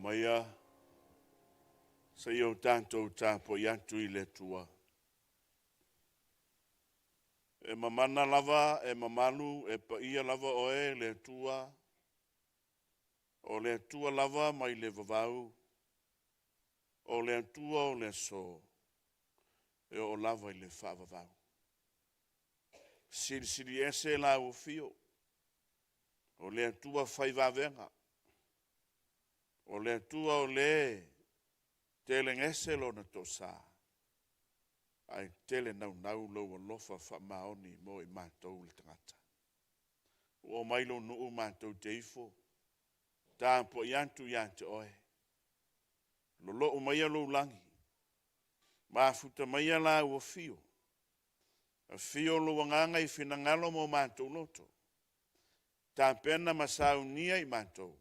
Aumaia se i o tatou tapuai atu i le Atua. E mamana lava, e mamalu, e paia lava oe le Atua, o le Atua lava mai le vavau, o le Atua o le aso, e oo lava i le faavavau. Silisili ese lau afio, o le Atua fai vavega, o le Atua o le telegese lona toasa, ae tele naunau lou alofa faamaoni mo i matou le tagata. Ua omai lou nuu matou te ifo, tapuai atu ia te oe, lolou maia lou lagi, mafuta maia lau afio, afio lou agaga i finagalo ma o matou loto, tapena ma saunia i matou,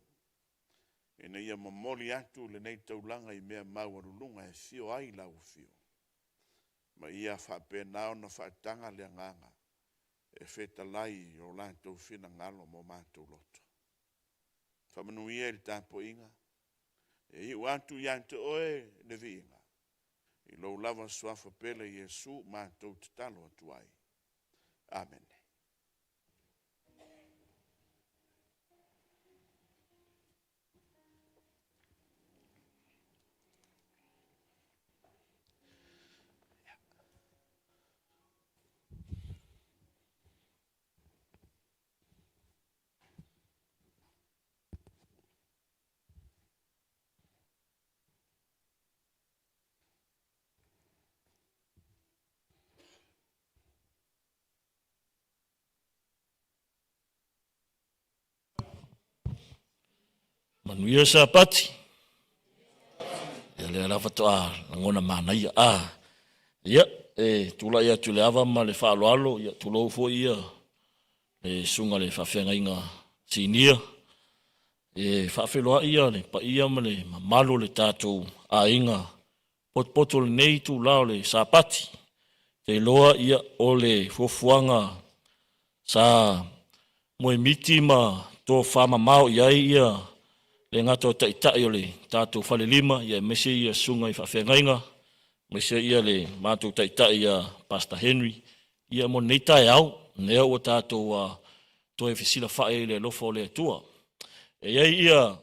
ina ia momoli atu lenei taulaga i mea maualuluga e afio ai lau afio, ma ia faapena ona faataga le agaga e fetalai i o latou finagalo ma o matou loto. Faamanuia i le tapuaiga, e iu atu ia te oe le viiga, i lou lava suafa pele Iesu matou tatalo atu ai. Amene. Manuia Sapati. Ia lea la faatoa lagona manaia. Ah, ia, e tulai atu i le ava ma le faaaloalo, ia tulou foi ia le susuga i le faafeagaiga sinia. E faafeiloai ia le paia ma le mamalu o le tatou aiga potopoto i lenei itula o le Sapati. Te iloa ia o le fuafuaga sa moemiti ma tofamamao i ai ia le gata o taitai o le tatou falelima, ia aemaise ia susuga i faafeagaiga, aemaise ia le matou taitai ia Pastor Henry, ia mo lenei taeao, lea ua tatou toe fesilafai ai i le alofa o le Atua. E i ai ia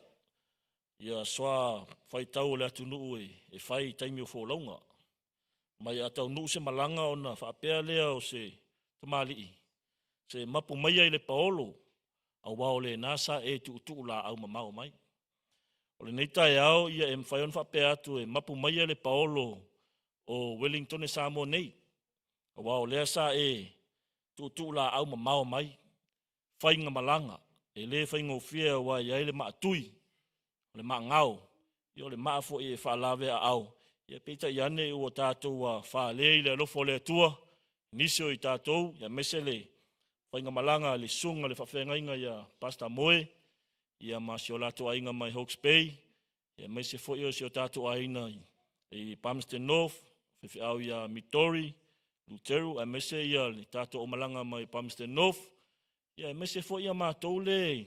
ia soa faitau o le atunuu e fai i taimi o folauga. Mai a taunuu se malaga ona faapea lea o se tamalii, se mapu maia i le paolo, aua o lena sa e tuutuu laau mamao mai. O lenei taeao ia e mafai ona faapea atu e mapu maia le paolo o Uelintone Samoa nei, aua o lea sa e tuutuu laau mamao mai, faiga malaga e le faigofie aua e i ai le maatui, o le maagao, ia o le maa foi e faalavea-aao, ia peitai ane ua tatou fale i le alofa o le Atua, nisi o i tatou, aemaise le faigamalaga a le susuga i le faafeagaiga ia Pastor Moe, ia ma si o latou aiga mai Hawke's Bay, aemaise foi o si o tatou aiga i Palmerston North, faifeau ia Midori, Luteru, aemaise ia le tatou aumalaga mai Palmerston North, ia aemaise foi ia matou le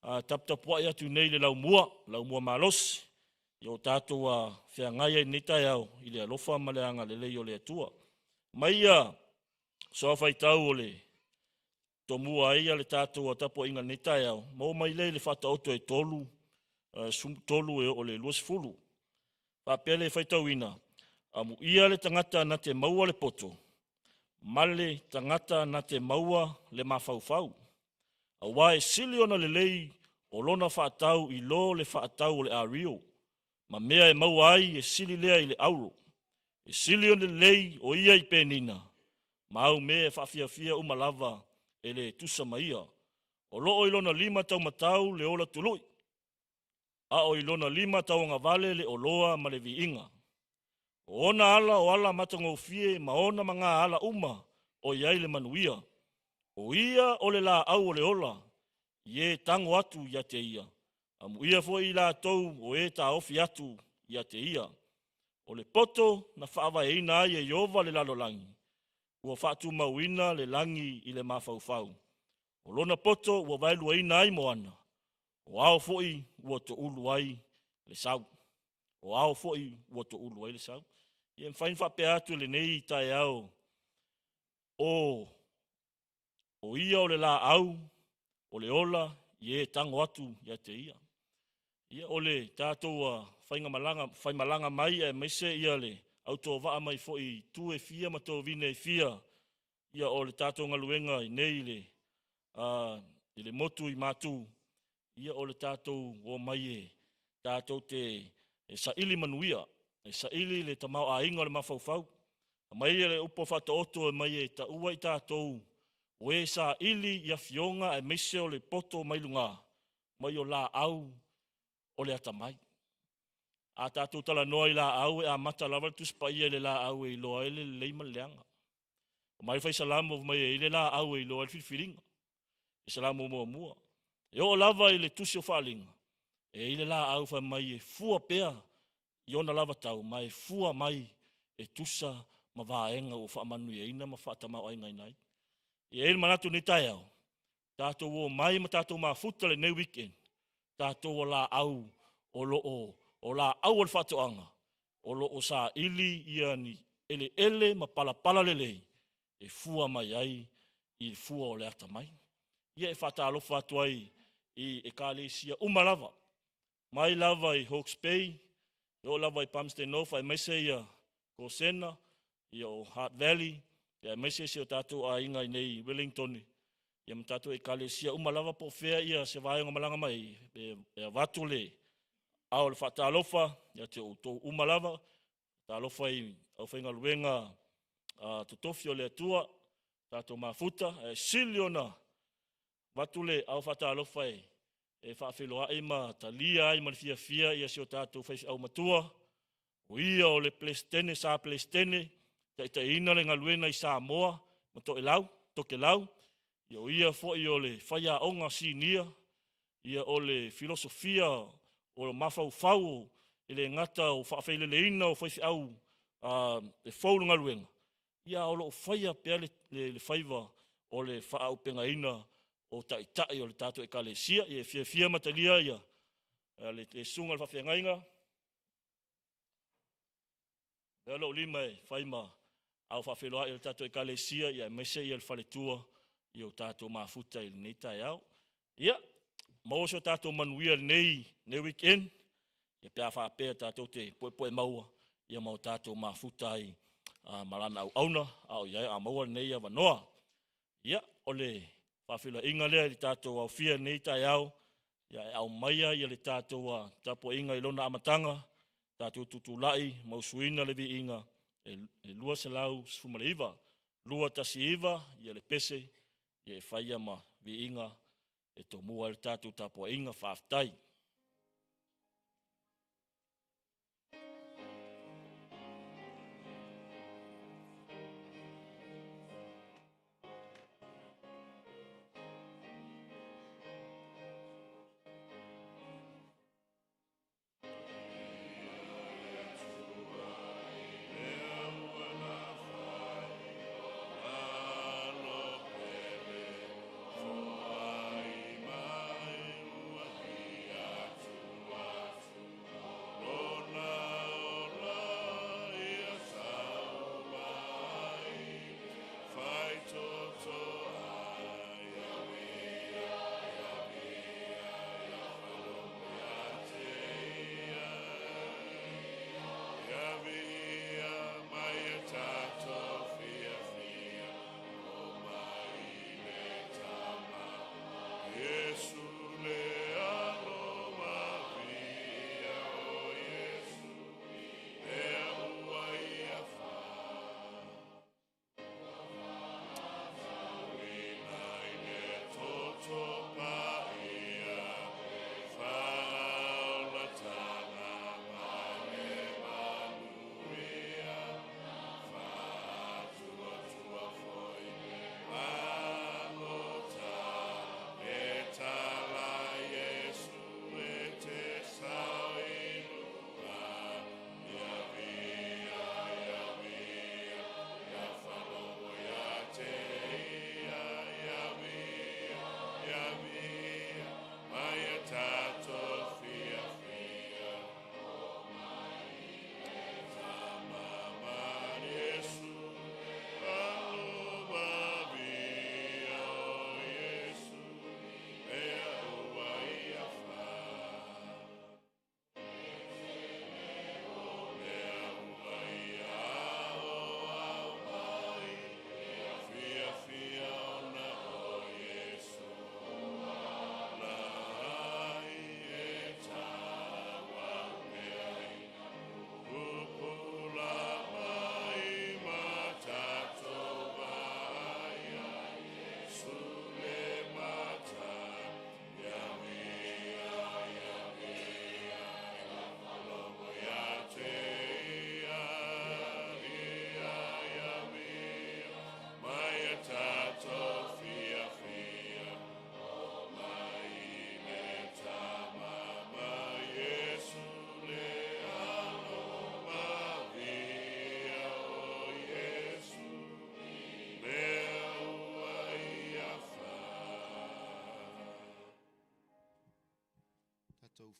taputapuai atu nei i le laumua, laumua malosi, ia o tatou feagai ai i lenei taeao i le alofa ma le agalelei o le Atua. Mai ia soa faitau o le tomua ai le tatou tapuaiga i lenei taeao, maua mai lea i le Faataoto e 3, 13 e oo i le 20. Faapea le faitauina, amuia le tagata na te maua le poto, ma le tagata na te maua le mafaufau. Aua e sili ona lelei o lona faatau i lo le faatau o le ario, ma mea e maua ai e sili lea i le auro. E sili ona lelei o ia i penina, ma au mea e faafiafia uma lava e le tusa ma ia. O loo i lona lima taumatau le ola tului, a o i lona lima tauagavale le oloa ma le viiga. O ona ala o ala matagofie ma ona maga ala uma o i ai le manuia. O ia o le laau o le ola, i e tago atu ia te ia, amuia foi i latou o e taofi atu ia te ia. O le poto na faavaeina ai e Ieova le lalolagi, ua faatumauina le lagi i le mafaufau. O lona poto ua vaeluaina ai moana, o ao foi ua toulu ai le sau. O ao foi ua toulu ai le sau. Ia, e mafai ona faapea atu i lenei taeao, o ia o le laau o le ola i e tago atu ia te ia. Ia, o le tatou faigamalaga, faimalaga mai aemaise ia le autovaa mai foi i itu e fia ma tovine e fia, ia o le tatou galuega i nei i le motu i Matu, ia o le tatou omai e tatou te saili manuia, e saili le tamaoaiga o le mafaufau. Aumai le upu Faataoto e mai e taua i tatou o e saili i afioga aemaise o le poto mai luga, mai o laau o le atamai. A tatou talanoa i laau, e amata lava le Tusi Paia i le laau e iloa ai le lelei ma le leaga. O mai fai Salamo mai e i le laau e iloa ai le filifiliga. I Salamo 1. E oo lava i le tusi o Faaaliga, e i le laau fai mai e fua pea i ona lava tau, ma e fua mai e tusa ma vaega ua faamanuiaina ma faatamaoaigaina ai. E i ai le manatu i lenei taeao, tatou omai ma tatou mafuta lenei weekend, tatou o laau o lo o, o laau o le faatoaga, o lo o saili ia ni eleele ma palapala lelei e fua mai ai i fua o le atamai. Ia, e faatalofa atu ai i ekalesia uma lava, mai lava i Hawke's Bay, e oo lava i Palmerston North, aemaise ia Kosena, ia o Hart Valley, ia aemaise si o tatou aiga i nei Wellington, ia ma tatou ekalesia uma lava po o fea ia se vaega malaga mai, e avatu le ao o le faatalofa ia te outou uma lava. Talofa i aufaigaluega totofi o le Atua, tatou mafuta, ae sili ona avatu le ao faatalofa e faafeiloai ma talia ai ma le fiafia ia si o tatou faifeau matua, o ia o le Peresetene sa Peresetene, taitaiina le galuega i Samoa ma Toelau, Tokelau, ia o ia foi o le faiaoga sinia, ia o le filosofia o le mafaufau e le gata o faafaileleina o faifeau e fou le galuega, ia o lo o faia pea le faiva o le faaaupegaina o taitai o le tatou ekalesia. Ia e fiafia ma talia ia le susuga i le faafeagaiga, lea lou lima e fai ma au faafeiloai o le tatou ekalesia, ia aemaise ia le faletua i o tatou mafuta i lenei taeao. Ia, maua so tatou manuia lenei weekend, ia pe a faapea tatou te poepoe maua, ia ma o tatou mafuta ai ma lana auauna, a o i ai a maua lenei avanoa. Ia, o le faafeiloaiga lea i le tatou aofia i lenei taeao, ia e aumaia ia le tatou tapuaiga i lona amataga, tatou tutulai ma usuina le viiga e 219, 219 ia le pese, ia e faia ma viiga e tomua ai le tatou tapuaiga. Faafetai.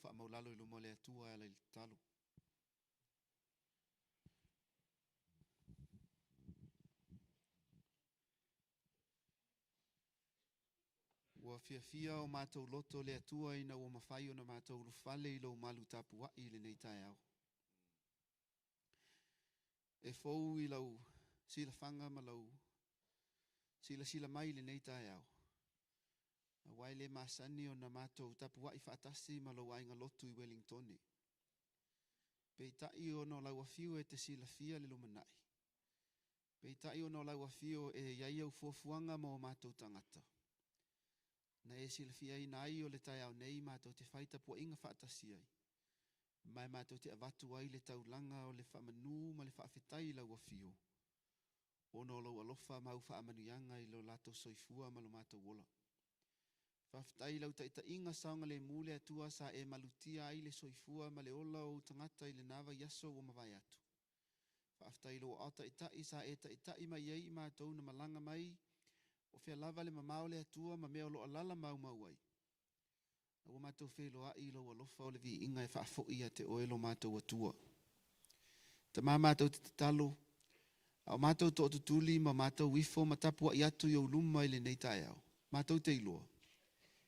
faamaulalo i luma o le Atua e ala i le tatalo. Ua fiafia o matou loto le Atua ina ua mafai ona matou ulufale i lou malu tapuai i lenei taeao. E fou i lau silafaga ma lau silasila mai i lenei taeao, aua e le masani ona matou tapuai faatasi ma lou aiga lotu i Welingtone. Peitai ona o lau afio e te silafia le lumanai. Peitai ona o lau afio e i ai au fuafuaga mo matou tagata. Na e silafiaina ai o le taeao nei matou te fai tapuaiga faatasi ai, ma e matou te avatu ai le taulaga o le faamanu ma le faafetai i lau afio, ona o lou alofa ma au faamanuiaga i lo latou soifua ma lo matou ola. Faafetai i lau taitaiga saogalemu le Atua sa e malutia ai le soifua ma le ola o ou tagata i lena vaiaso ua mavae atu. Faafetai i lou aao taitai sa e taitai mai ai i matou na malaga mai o fea lava le mamao o le Atua ma mea o lo o alaala maumau ai. A ua matou feiloai i lou alofa o le viiga e faafoi ia te oe lo matou Atua. Tama matou te tatalo, a o matou tootutuli ma matou ifo ma tapuai atu i ou luma i lenei taeao, matou te iloa,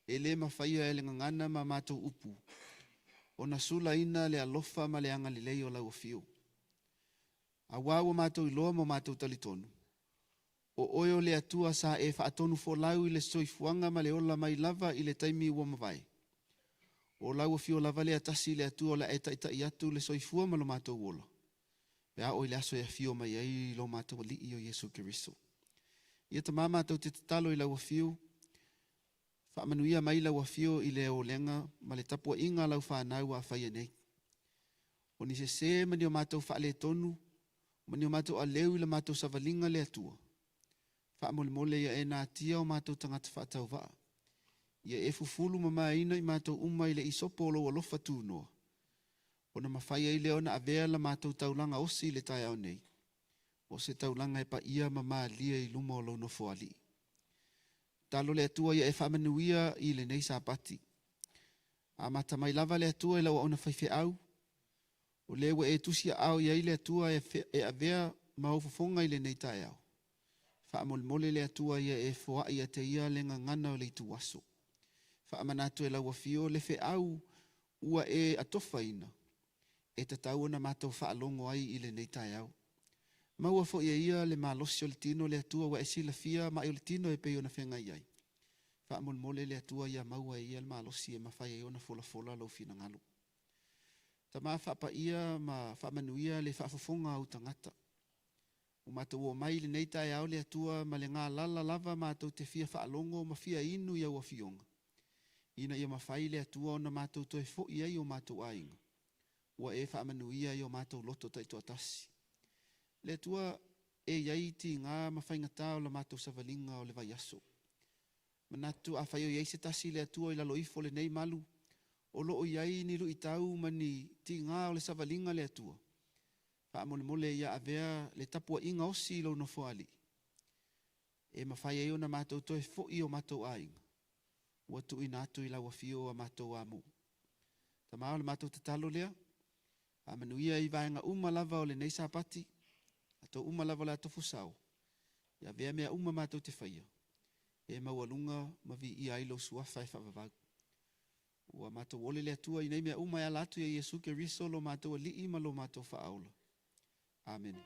e le mafaia e le gagana ma matou upu, ona sulaina le alofa ma le agalelei o lau afio. Aua ua matou iloa ma matou talitonu, o oe o le Atua sa e faatonu folau i le soifuaga ma le ola mai lava i le taimi ua mavae. O lau afio lava lea tasi le Atua o le a e taitai atu le soifua ma lo matou ola, pe a oo i le aso e afio mai ai lo matou Alii o Iesu Keriso. Ia Tama matou te tatalo i lau afio, faamanuia mai lau afio i le olega ma le tapuaiga a lau fanau ua faia nei. O ni sese ma ni o matou faaletonu, ma ni o matou aleu i la matou savaliga le Atua, faamolemole ia e natia o matou tagata faatauvaa. Ia e fufulu mamaina i matou uma i le isopo o lou alofa tunoa, ona mafai ai lea ona avea la matou taulaga osi i le taeao nei, o se taulaga e paia ma malie i luma o lou nofoalii. Tatalo le Atua ia e faamanuia i lenei Sapati. Amata mai lava le Atua i lau auauna faifeau, o lea ua e tusi aao i ai le Atua e avea ma ou fofoga i lenei taeao. Faamolemole le Atua ia e foai ia te ia le gagana o le ituaso. Faamanatu e lau afio le feau ua e atofaina, e tatau ona matou faalogo ai i lenei taeao. Maua foi e ia le malosi o le tino le Atua ua e silafia mai o le tino e pei ona feagai ai. Faamolemole le Atua ia maua e ia le malosi e mafai ai ona folafola lou finagalo. Tama faapaia ma faamanuia le faafofoga a ou tagata. Ua matou omai i lenei taeao le Atua ma le galala lava matou te fia faalogo ma fia inu i au afioga, ina ia mafai le Atua ona matou toe foi ai o matou aiga. Ua e faamanuia i o matou loto taitoatasi. Le Atua e i ai tiga ma faigata o la matou savaliga o le vaiaso. Manatu afai o i ai se tasi le Atua i lalo ifo o lenei malu, o lo o i ai ni luitau ma ni tiga o le savaliga le Atua, faamolemole ia avea le tapuaiga osi i lou nofoalii, e mafai ai ona matou toe foi o matou aiga, ua tuuina atu i lau afio a matou amu. Tama o le matou tatalo lea, faamanuia i vaega uma lava o lenei Sapati, ato uma lava o le atofusao, ia avea mea uma matou te faia, e maualuga ma viia ai lou suafa e faavavau. Ua matou ole le Atua i nei mea uma e ala atu ia Iesu Keriso lo matou Alii ma lo matou Faaola. Amene.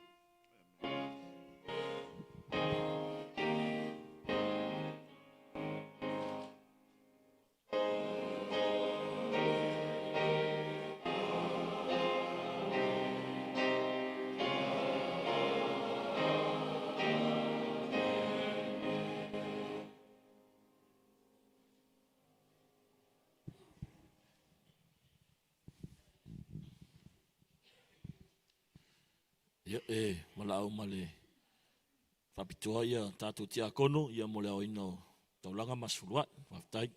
Ia, e valaau ma le faapitoa ia tatou tiakono ia mo le aoina o taulaga ma suluai. Faafetai.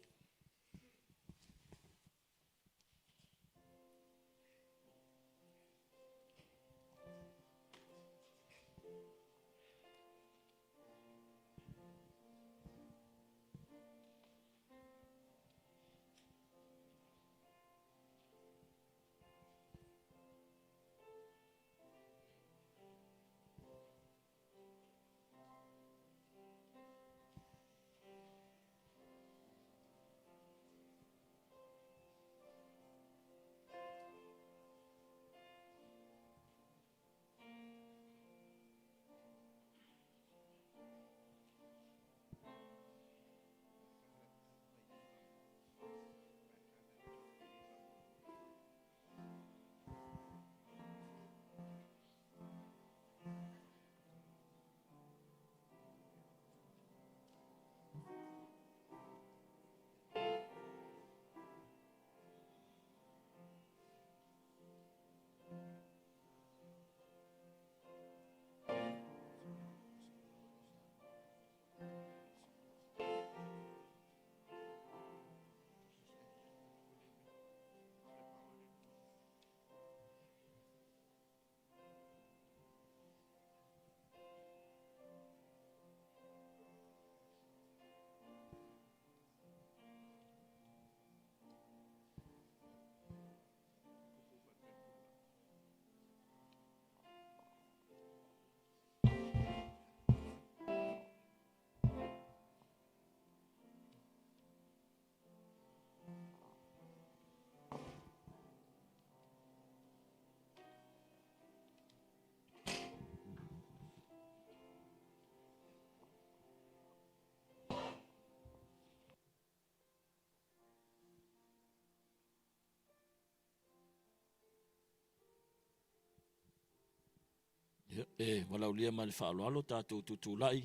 Ia, e valaaulia ma le faaaloalo tatou tutulai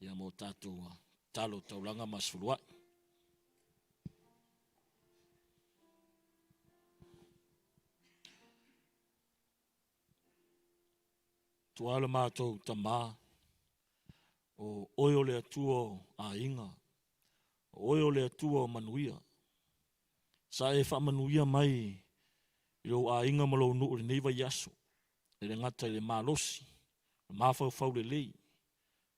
ia mo tatou talo taulaga ma sefuluai. Tua le matou Tama, o oe o le Atua o aiga, o oe o le Atua o manuia. Sa e faamanuia mai i lou aiga ma lou nuu i lenei vaiaso, e le gata i le malosi, le mafaufau lelei,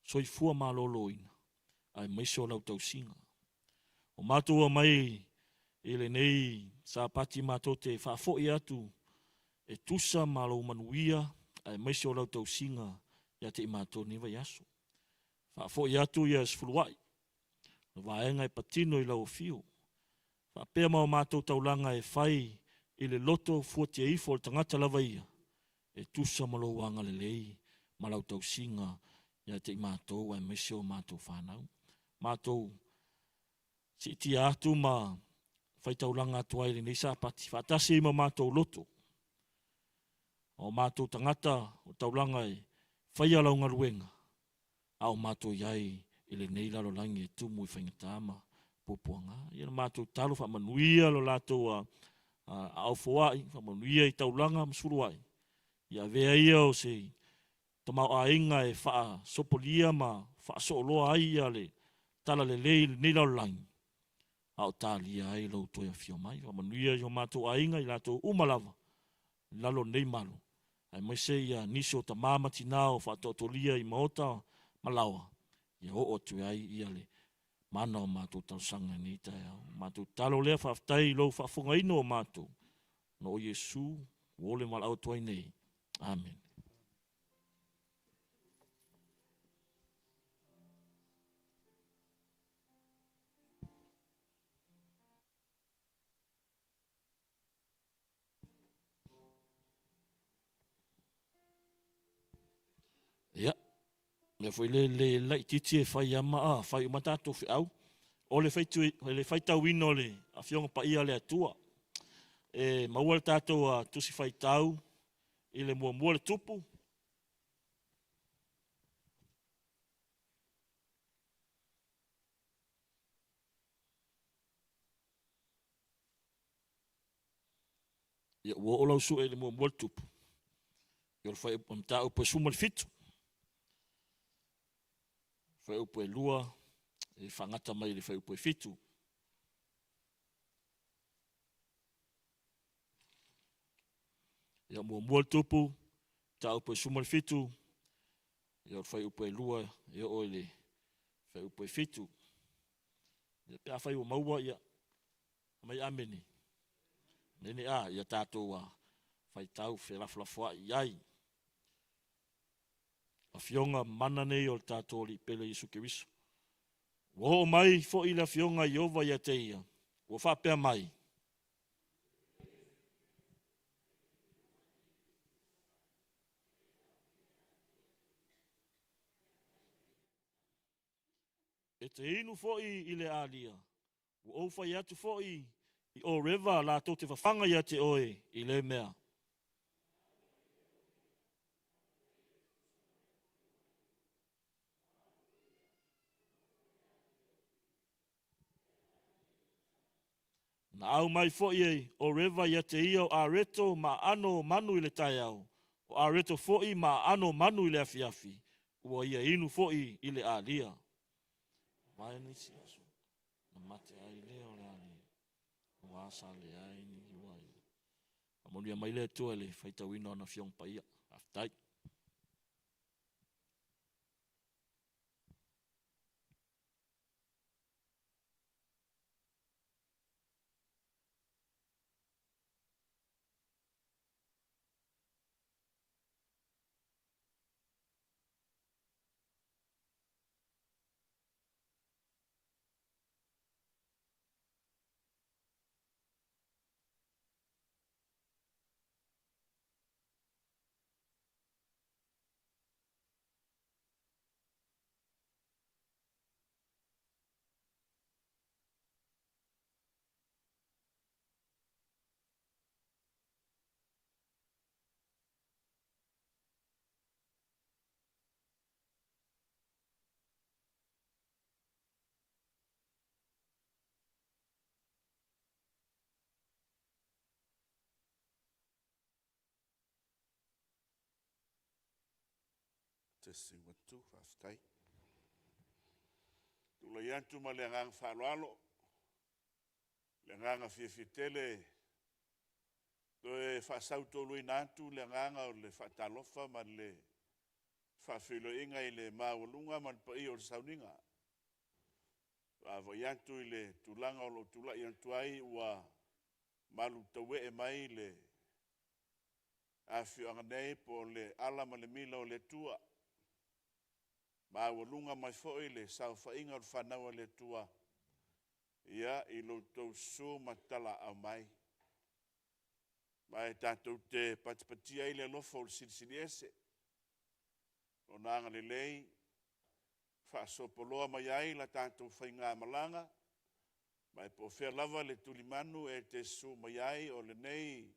soifua maloloina, aemaise o lau tausiga. O matou omai i lenei Sapati matou te faafoi atu e tusa ma lou manuia aemaise o lau tausiga ia te i matou lenei vaiaso. Faafoi atu ia sefuluai, o vaega e patino i lau afio, faapea ma o matou taulaga e fai i le loto fuatia ifo o le tagata lava ia, e tusa ma lou agalelei ma lau tausiga ia te i matou aemaise o matou fanau. Matou siitia atu ma faitaulaga atu ai i lenei Sapati, faatasi ai ma matou loto, o matou tagata o taulaga e faia lau galuega, a o matou i ai i lenei lalolagi e tumu i faigata ma puapuaga. Ia le matou talo faamanuia lo latou aao foai, faamanuia i taulaga ma suluai, ia avea ia o se tamaoaiga e faasopolia ma faasooloa ai ia le talalelei i lenei lalolagi, a o talia ai lou toe afio mai. Faamanuia i o matou aiga i latou uma lava i lalo o lenei malu, aemaise ia nisi o tama ma tina o faatoatolia i maota ma laoa, ia oo atu ai ia le mana o matou talosaga i lenei taeao. Matou tatalo lea, faafetai i lou faafofogaina o matou, ona o Iesu ua ole valaau atu ai nei. Amene. Ia, mea foi le le laitiiti e fai lava ma fai uma tatou feau. O le faitauina o le Afioga Paia a le Atua, e maua le tatou Tusi Faitau i le muamua le Tupu, Ia, ua oo lau sue i le muamua le Tupu, ia o le mataupu e 17, fuaiupu e 2, e faagata mai i le fuaiupu e 7. Ia, muamua le Tupu, mataupu e 17, ia o le fuaiupu e 2 e oo i le fuaiupu e 7. Ia, pe afai ua maua, ia, mai amene. Amene a, ia tatou faitau felafolafoai i ai. Afioga mana nei o le tatou Alii Pele Iesu Keriso. Ua oo mai foi le Afioga a Ieova ia te ia, ua faapea mai, E te inu foi i le alia, ua ou fai atu foi i Oreva latou te fafaga ia te oe i lea mea. Na au mai foi e Oreva ia te ia o areto ma aano o manu i le taeao, o areto foi ma aano o manu i le afiafi, ua ia inu foi i le alia. Vae nisi aso, na mate ai lea o le alia, ua sa leai ni iuai. Faamanuia mai le Atua i le faitauina o ana Afioga Paia. Faafetai. Testing 1 2, faafetai. Tulai atu ma le agaga faaaloalo, le agaga fiafia tele toe faasautoluina atu le agaga o le faatalofa ma le faafeiloaiga i le maualuga ma le paia o le sauniga. Vaavaai atu i le tulaga o lou tulai atu ai ua malutauee mai le afioaga nei po o le ala ma le mila o le Atua, maualuga mai foi le saofaiga o le fanau a le Atua, ia i lo outou susu ma talaaao mai. Ma e tatou te patipatia ai le alofa o le Silisili Ese, Lona agalelei faasoapoloa mai ai la tatou faigamalaga, ma e po o fea lava le tulimanu e te susu mai ai, o lenei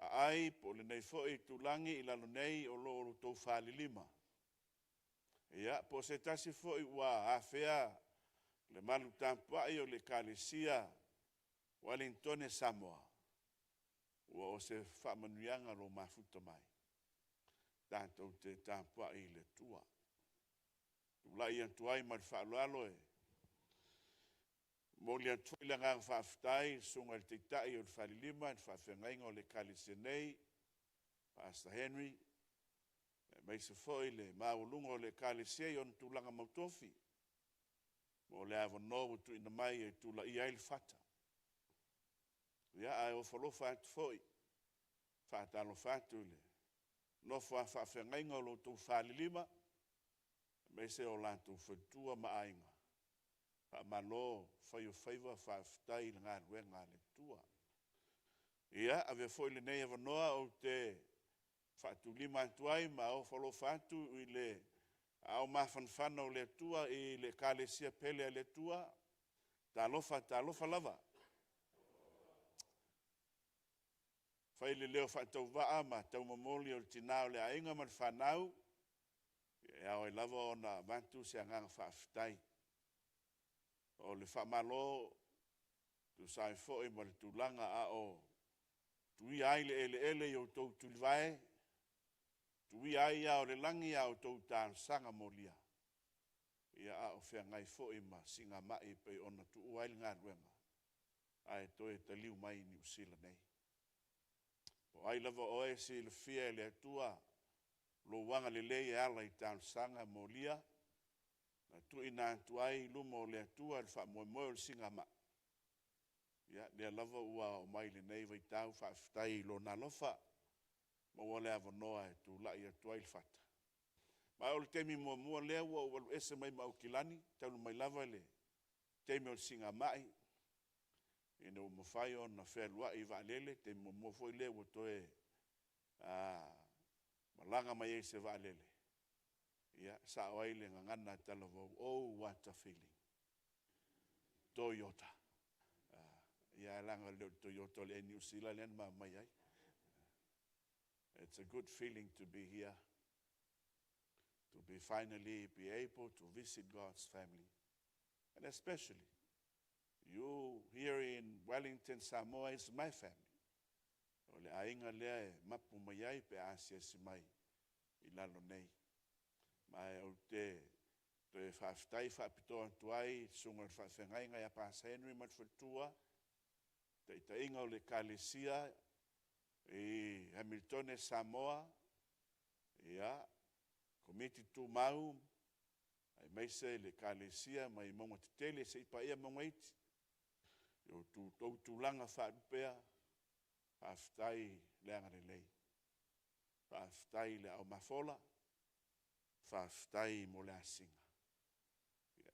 aai po o lenei foi itulagi i lalo nei o lo outou falelima. Ia, po o se tasi foi ua afea le malu tapuai o le Ekalesia Ueligitone Samoa, ua o se faamanuiaga lou mafuta mai. Tatou te tapuai i le Atua. Tulai atu ai ma le faaaloalo e momoli atu foi le agaga faafetai i le Susuga i le Taitai o le Falelima le Faafeagaiga o le Ekalesia nei, Pastor Henry aemaise foi le maualuga o le Ekalesia i ona tulaga mautofi mo le avanoa ua tuuina mai e tulaia ai le fata. Ia, ae ofo alofa atu foi, faatalofa atu i le nofo a faafeagaiga o lo outou falelima, aemaise o latou faletua ma aiga, faamalo fai o faiva, faafetai i le galuega a le Atua. Ia, avea foi lenei avanoa ou te faatulima atu ai ma ofo alofa atu i le aao mafanafana o le Atua i le Ekalesia pele a le Atua, talofa talofa lava. Fai le leo faatauvaa ma taumomoli o le tina o le aiga ma le fanau, e ao ai lava ona avatu se agaga faafetai. O le faamalo e tusa ai foi ma le tulaga a o tuia ai le eleele i outou tulivae, tuia ai ao o le lagi a outou talosaga molia, ia a o feagai foi ma siigamai e pei ona tuua ai le galuega ae toe taliu mai i Niu Sila nei. Po o ai lava oe, e silafia e le Atua lou agalelei e ala i talosaga molia na tuuina atu ai i luma o le Atua le faamoemoe o le siigamai. Ia, lea lava ua oo mai i lenei vaitau, faafetai i Lona alofa, maua le avanoa e tulai atu ai le fata. Ma o le taimi muamua lea ua ou alu ese mai ma Aukilani talu mai lava le taimi o le siigamai, ina ua mafai ona fealuai i vaalele, taimi muamua foi lea ua toe malaga mai ai i se vaalele, ia e sao ai le gagana talavou, “Oh, what a feeling, Toyota.” Ia ae leaga e le o le Toyota o le Air Niu Sila lea na ma omai ai. It's a good feeling to be here, to be finally be able to visit God's family, and especially you here in Wellington, Samoa is my family. O le aiga lea e mapu mai ai pe a asiasi mai i lalo nei. Ma ou te toe faafetai faapitoa atu ai i le Susuga i le Faafeagaiga ia Pastor Henry ma le faletua, taitaiga o le Ekalesia i Hamiltone Samoa, ia, Komiti Tumau, aemaise le Ekalesia mai mauga tetele seia paia mauga iti. I outou tulaga faalupea, faafetai le agalelei, faafetai le aao mafola, faafetai mo le asiga.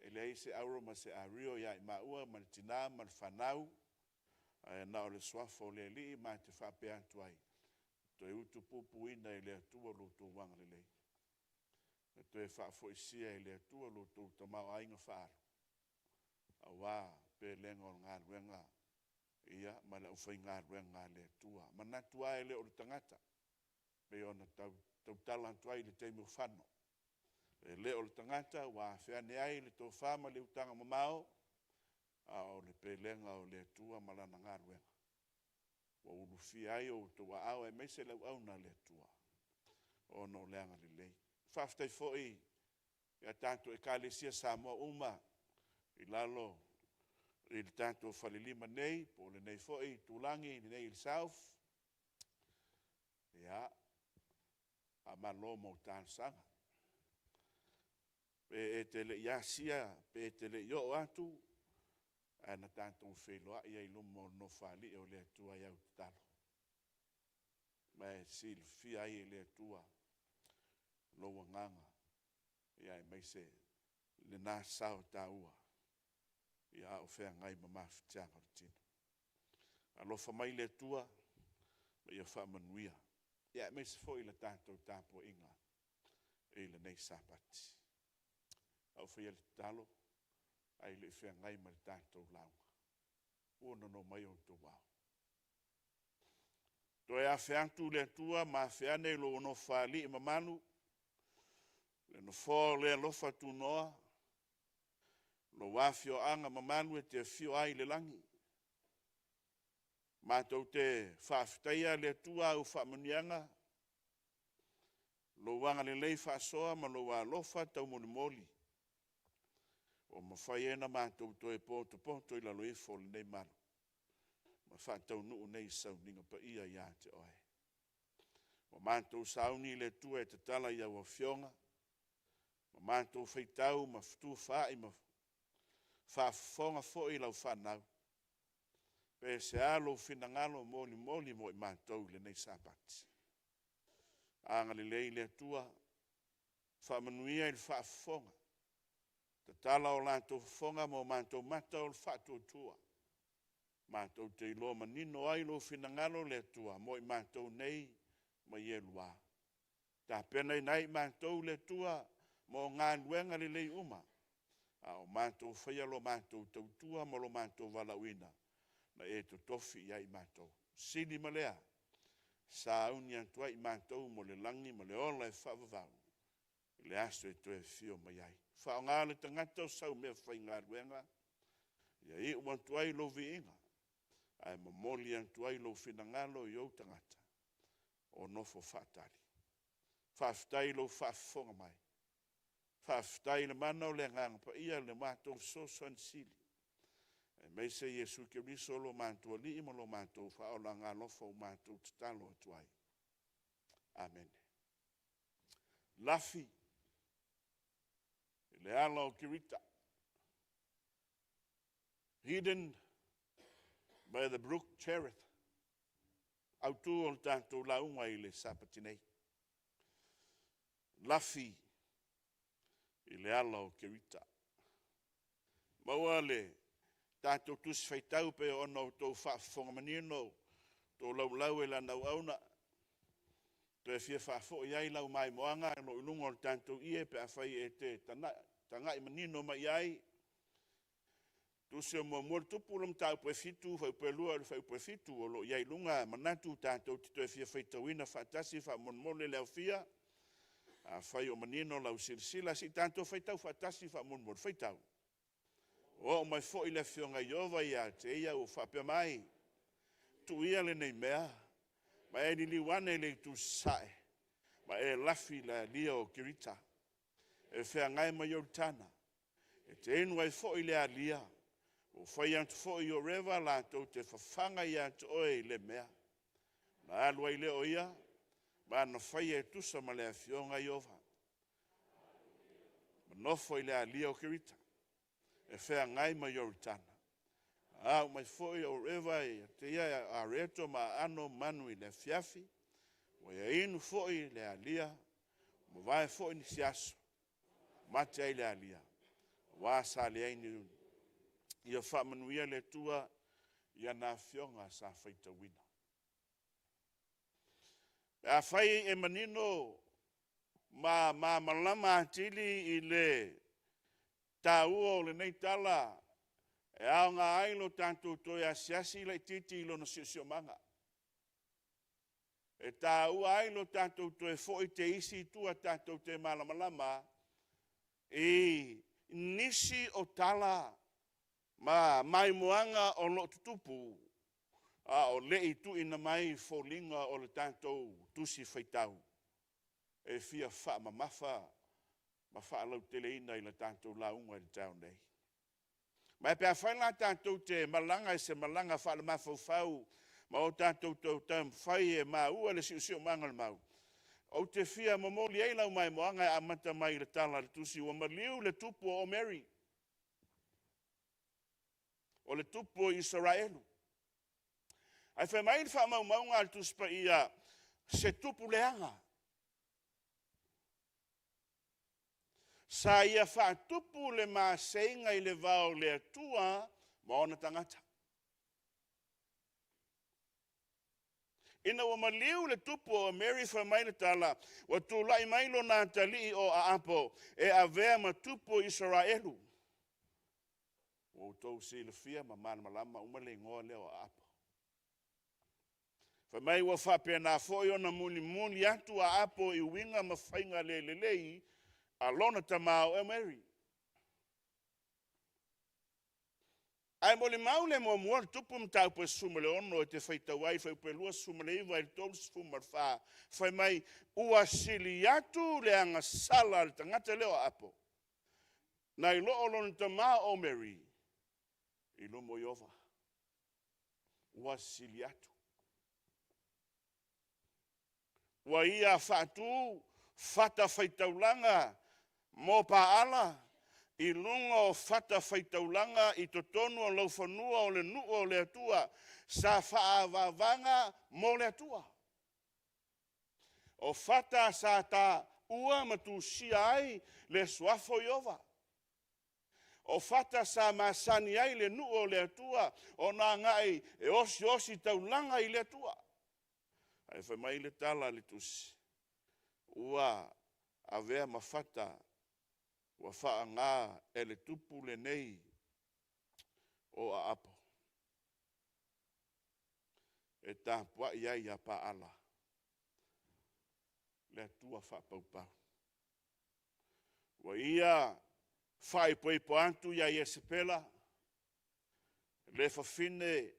E leai se auro ma se ario ia i maua ma le tina ma le fanau, ae na o le Suafa o le Alii ma te faapea atu ai, toe utupupuina e le Atua lo outou agalelei, ma toe faafoisia e le Atua lo outou tamaoaiga faaalu, aua pelega o le galuega ia ma le aufaigaluega a le Atua. E manatu lava e le o le tagata, e pei ona tautala atu ai i le taimi ua fano, e le o le tagata ua afea ane ai le tofa ma le utaga mamao, a o le pelega o le Atua ma Lana galuega ua ulufia ai outou aao aemaise le auauna a le Atua ona o le agalelei. Faafetai foi i a tatou Ekalesia Samoa uma i lalo i le tatou falelima nei, po o lenei foi itulagi i inei i le South. Ia, faamalo mo talosaga. Pe e te le i asia pe e te le i oo atu, ae na tatou feiloai ai i luma o le Nofoalii o le Atua i au tatalo, ma e silafia ai e le Atua lou agaga, aemaise lena sao taua a o feagai ma mafatiaga o le tino. Alofa mai le Atua ma ia faamanuia, aemaise foi le tatou tapuaiga i lenei Sapati. A o faia le tatalo ae le i feagai ma le tatou lauga, ua nono mai outou ao. Toe afe atu le Atua ma afe ane i lou Nofoalii mamalu, le Nofoa o le alofa tunoa, lou afioaga mamalu e te afio ai i le lagi. Matou te faafetaia le Atua i au faamanuiaga, lou agalelei faasoa ma lou alofa taumolimoli ua mafai ai ona matou toe potopoto i lalo ifo o lenei malu ma faataunuu nei sauniga paia ia te Oe. Ua matou sauni le Atua e tatala i au Afioga, ma matou faitau ma fetufaai ma faafofoga foi lau fanau, pe sea lou finagalo molimoli mo i matou i lenei Sapati. Agalelei le Atua, faamanuia i le faafofoga, tatala o latou fofoga ma o matou mata o le faatuatua, matou te iloa manino ai lou finagalo le Atua mo i matou nei ma ielua. Tapenaina ai matou le Atua mo galuega lelei uma, a o matou faia lo matou tautua ma lo matou valaauina na e totofi i ai matou. Sili ma lea, sauni atu ai matou mo le lagi ma le ola e faavavau i le aso e toe afio mai ai. Faaaoga le tagata o sau meafaigaluega ia iu atu ai lou viiga ae momoli atu ai lou finagalo i ou tagata o nofo faatali. Faafetai i lou faafofoga mai, faafetai i le mana o le Agaga Paia i le matou fesoasoani sili, aemaise Iesu Keriso lo matou Alii ma lo matou Faaola Agaalofa ua matou tatalo atu ai. Amene. Lafi i le ala o Kerita. Hidden by the brook Cherith. Autu o le tatou lauga i le Sapati nei. Lafi i le ala o Kerita. Maua le tatou Tusi Faitau e pei ona outou faafofoga manino, tolaulau e lana auauna, toe fia faafoi ai lau maimoaga o lo o i luga o le tatou ie pe afai e te tagai manino mai i ai. Tusi o Muamua o le Tupu, le mataupu e 7 fuaiupu e 2 i le fuaiupu e 7 o lo o i ai i luga. Manatu tatou te toe fia faitauina faatasi faamolemole le aofia. Afai o manino lau silasila, se i tatou faitau faatasi faamolemole. Faitau. Ua oo mai foi le afioga Ieova ia te ia ua faapea mai, Tuu ia lenei mea, ma e liliu ane i le itu i sasae, ma e lafi i le alia o Kerita e feagai ma Ioritana, e te inu ai foi i lea alia. Ua ou fai atu foi i Oreva latou te fafaga ia te oe i lea mea. Ona alu ai lea o ia ma ana faia e tusa ma le afioga a Ieova, ma nofo i le alia o Kerita e feagai ma Ioritana. A oo mai foi o Oreva ia te ia areto ma aano o manu i le afiafi, ua ia inu foi i le alia, ua mavae foi nisi aso, mate ai le alia, aua sa leai ni unu. Ia faamanuia le Atua i ana afioga sa faitauina. Pe afai e manino ma malamalama atili i le taua o lenei tala, e aoga ai lo tatou toe asiasi laitiiti i lona siosiomaga. E taua ai lo tatou toe foi te isi i tua tatou te malamalama i nisi o tala ma maimoaga o lo o tutupu a o le i tuuina mai foliga o le tatou Tusi Faitau. e fia faamamafa ma faalauteleina i la tatou lauga i le taeao nei. Ma e pe afai la tatou te malaga i se malaga faalemafaufau ma o tatou taumafai e maua le siosiomaga o le mau, ou te fia momoli ai lau maimoaga e amata mai i le tala a le Tusi, ua maliu le tupu o Omeri, o le tupu o Isaraelu. Ae fai mai le faamaumauga a le Tusi Paia, se tupu leaga. Sa ia faatupu le maseiga i le va o le Atua ma ona tagata. Ina ua maliu le tupu o Omeri, fai mai le tala, ua tulai mai lona atalii o Aapo e avea ma tupu o Isaraelu. Ua outou silafia ma malamalama uma le igoa lea o Aapo. Fai mai ua faapena foi ona mulimuli atu Aapo i uiga ma faiga le lelei a lona tama o Omeri. Ae molimau le muamua le tupu mataupu e 16 e te faitau ai fuaiupu e 29 i le 34, fai mai, ua sili atu le agasala a le tagata lea o Aapo, nai lo lona tama o Omeri i luma o Ieova. Ua sili atu. Ua ia faatu fatafaitaulaga mo Paala i luga o fatafaitaulaga i totonu o laufanua o le nuu o le Atua sa faaavaavaga mo le Atua. O fata sa taua ma tusia ai le suafa o Ieova. O fata sa masani ai le nuu o le Atua ona agai e osiosi taulaga i le Atua. Ae fai mai le tala a le tusi, ua avea ma fata ua faaaoga e le tupu lenei o Aapo e tapuai ai ia Paala, le atua faapaupau. Ua ia faaipoipo atu ia Iesepela, le fafine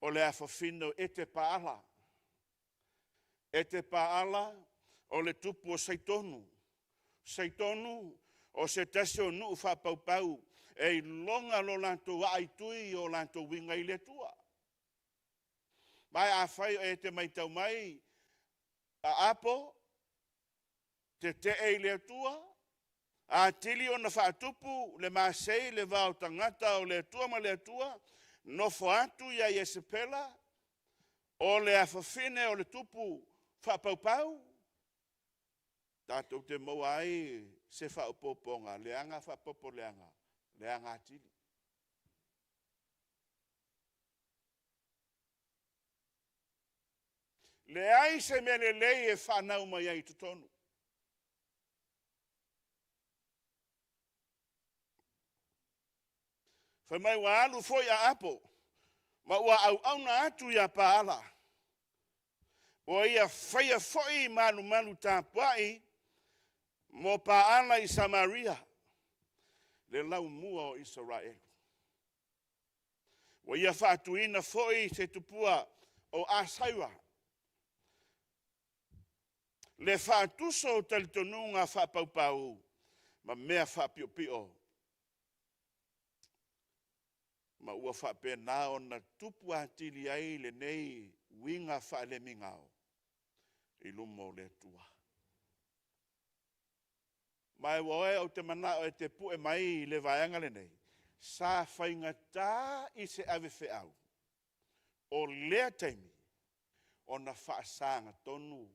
o le afafine o Etepaala. Etepaala o le tupu o Saitonu. Saitonu o se tasi o nuu faapaupau e iloga lo latou aaitui i o latou uiga i le Atua. Ma afai e te matau mai, Aapo, tetee i le Atua, atili ona faatupu le masei le va o tagata o le Atua ma le Atua, nofo atu ia Iesepela, o le afafine o le tupu faapaupau, tatou te maua ai se faaopoopoga leaga faaopoopo leaga, leaga atili. Leai se mea lelei e fanau mai ai i totonu. Fai mai ua alu foi Aapo ma ua auauna atu ia Paala, ua ia faia foi malumalu tapuai mo Paala i Samaria, le laumua o Isaraelu. Ua ia faatuina foi se tupua o Asaira, le faatuso o talitonuga faapaupau ma mea faapiopio, ma ua faapena ona tupu atili ai lenei uiga faalemigao i luma o le Atua. Ma ua oe ou te manao e te pue mai le vaega lenei, sa faigata i se avefeau o lea taimi ona faasagatonu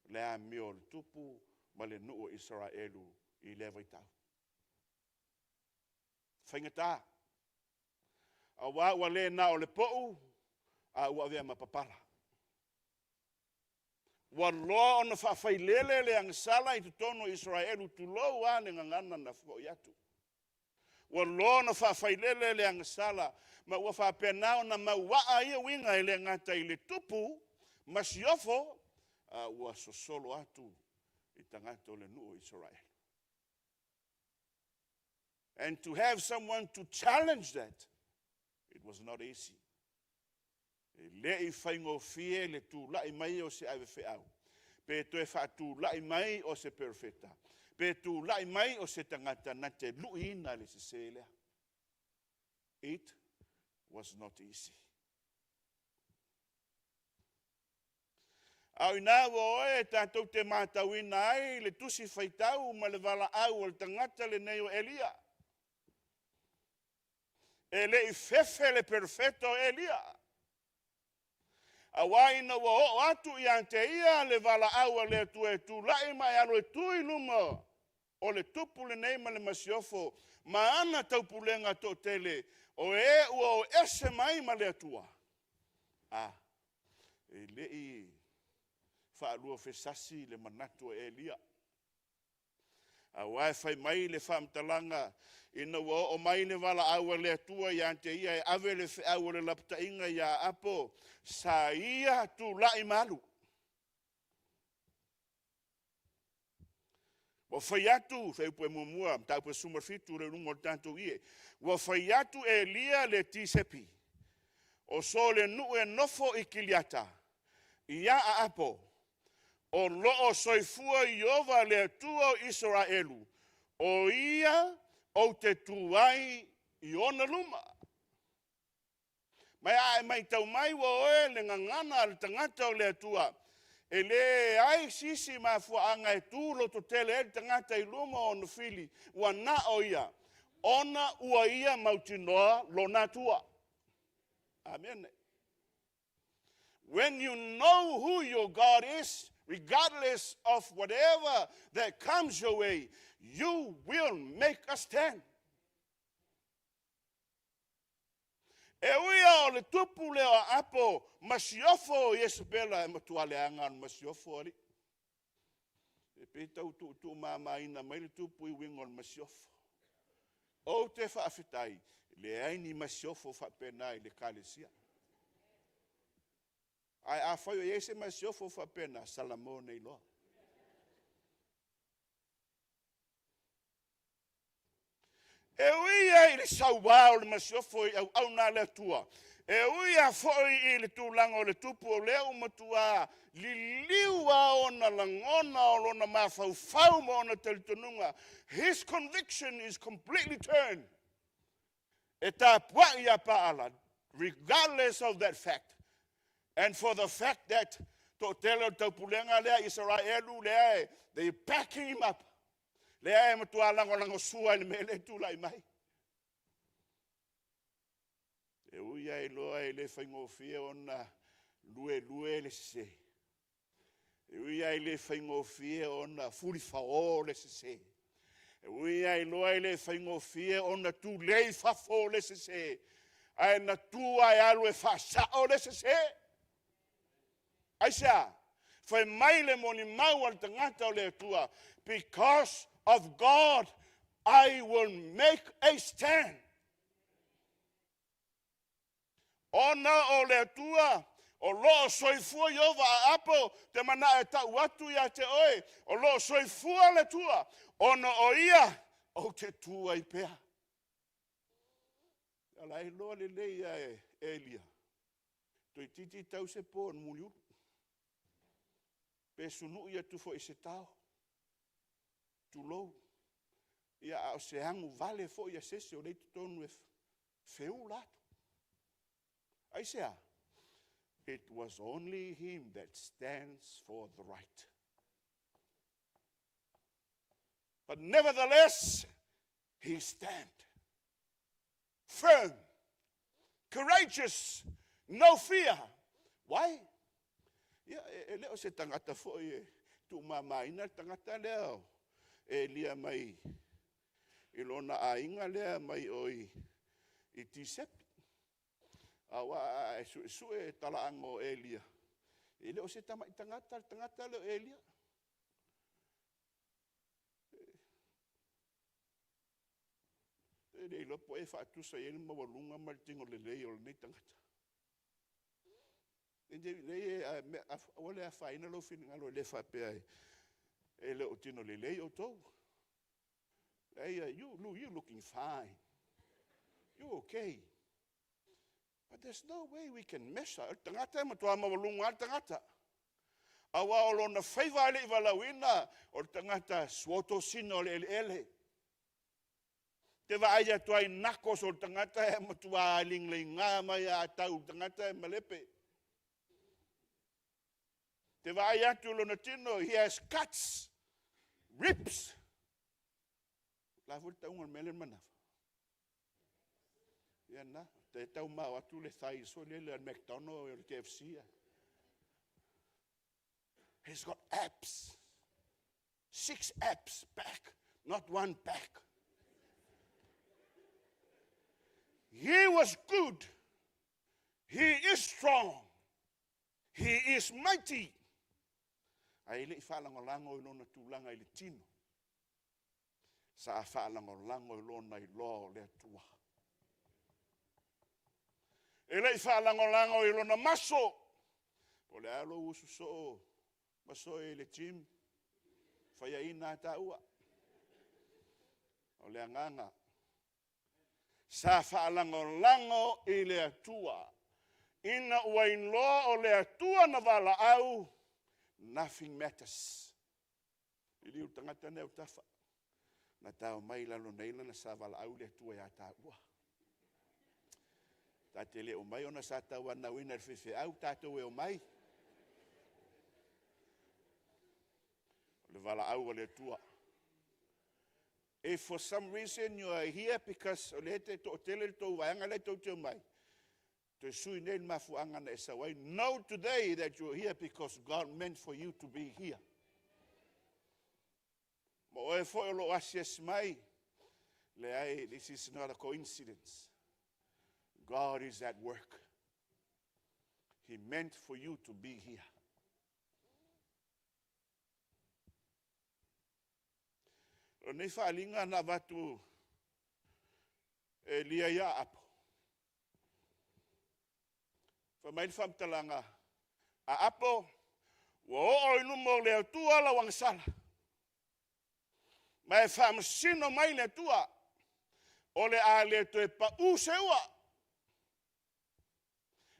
le amio a le tupu ma le nuu o Isaraelu i lea vaitau. Faigata, aua ua le na o le pou, a ua avea ma papala. Ua loa ona faafailele le agasala i totonu o Isaraelu, tulou lava le gagana na foi atu. Ua loa ona faafailele le agasala ma ua faapena ona mauaa ia uiga e le gata i le tupu masiofo, a ua sosolo atu i tagata o le nuu o Isaraelu. And to have someone to challenge that, it was not easy. E le i faigofie le tulai mai o se avefeau. Pe toe faatulai mai o se perofeta, pe tulai mai o se tagata na te luiina le sese lea. It was not easy. A o ina ua oe tatou te matauina ai le tusi faitau ma le valaau a le tagata lenei o Elia. E le i fefe le perofeta o Elia. Aua ina ua oo atu ia te ia le valaau a le Atua e tulai ma e alu e tu i luma o le tupu lenei ma le masiofo ma ana taupulega toatele, o e ua o ese mai ma le Atua, a, e le i faaluafesasi le manatu o Elia. Aua e fai mai le faamatalaga, ina ua oo mai le valaau a le Atua ia te ia e ave le feau o le lapataiga ia Apo, sa ia tulai ma alu. Ua fai atu, fuaiupu e 1, mataupu e 17 i luga o le tatou ie. Ua fai atu Elia le Tisepi, o so le nuu e nofo i Kiliata, ia Aapo, o lo o soifua Ieova le Atua o Isaraelu, o ia ou te tu ai i ona luma. Ma a e matau mai ua oe le gagana a le tagata o le Atua, e leai se isi mafuaaga e tu lototele ai le tagata i luma o ona fili, ua na o ia, ona ua ia mautinoa lona Atua. Amene. When you know who your God is, regardless of whatever that comes your way, you will make a stand. E ui lava o le tupu lea o Aapo masiofo Iesabela e matua leaga ona masiofo alii. E pei tau tuutuumamaina mai le tupu i uiga o le masiofo. Ou te faafetai, leai ni masiofo faapena i le Ekalesia. Ae afai o i ai se masiofo faapena, salamo nei loa. E ui lava i le saua o le masiofo i auauna a le Atua, e ui lava foi i le tulaga o le tupu, o lea ua matua liliu lava ona lagona o lona mafaufau ma ona talitonuga. His conviction is completely turned. E tapuai ia Paala, regardless of that fact. And for the fact that toatele o le taupulega lea Isaraelu lea they backing him up. Lea e matua lagolagosua i le mea lea e tulai mai. E ui lava iloa e le faigofie ona luelue le sese. E ui lava e le faigofie ona fulifao le sese. E ui lava iloa e le faigofie ona tulei i fafo le sese, ae na tu lava e alu e faasao le sese. Aisea? Fai mai le molimau a le tagata o le Atua, because of God I will make a stand. Ona o le Atua o lo o soifua Ieova a Apo te manao e tau atu ia te oe, o lo o soifua le Atua, ona o ia ou te tu ai pea. O la e iloa lelei lava e Elia, toeitiiti tau se po na muliulu, pe sunui atu foi i se tao, tulou, ia a o se agu vale foi a se isi o lea e i totonu e feula atu. Aisea? It was only him that stands for the right. But nevertheless, he stand firm, courageous, no fear. Why? Ia, e le o se tagata foi e tuumamaina le tagata lea o Elia mai i lona aiga lea mai o i Tisepi. Aua a e suesue talaaga o Elia, e le o se tamai tagata le tagata lea o Elia. E le iloa po o ai e faatusa i ai le maualuga ma le tino lelei o lenei tagata. Aua le afaina lou finagalo e le faapea e le o tino lelei outou. Leai, you looking fine. You okay. But there's no way we can measure. O le tagata e matua maualuga lava le tagata. Aua o lona faiva a le i valaauina, o le tagata suotosina o le eleele. Te vaai atu ai i knuckles o le tagata e matua ligaliga mai lava a tau i le tagata e malepe. Te vaai atu i lona tino, he has cuts, rips. O le a foi le tauga o le mea lea i le manava? Ia lena, e tau mao atu le thighs foi lele a le McDonald o le KFC. He's got abs. 6 abs back, not one back. He was good. He is strong. He is mighty. Ae le i faalagolago i lona tulaga i le tino. Sa faalagolago i lona iloa o le Atua. E le i faalagolago i lona maso. O le a lou usu soo masoe i le gym, faiaina lava taua. O le agaga, sa faalagolago i le Atua, ina ua iloa o le Atua na valaau, nothing matters. Liliu i le tagata lena e i ou autafa, na ta omai i lalo nei leaga sa valaau le Atua ia taua. Ta te le omai ona sa tauanauina e le faifeau tatou e omai. O le valaau a le Atua. If for some reason you are here because o lea e toatele le tou vaega lea tou te omai, toe sui nei le mafuaaga na e sau ai. Know today that you are here because God meant for you to be here. Ma oe foi o lo o asiasi mai, leai, this is not a coincidence. God is at work. He meant for you to be here. O nei faaaliga na avatu e Elia ia Ahapo. Fai mai le faamatalaga, Aapo, ua oo i luma o le Atua lau agasala, ma e faamasino mai le Atua, o le a le toe pau se ua,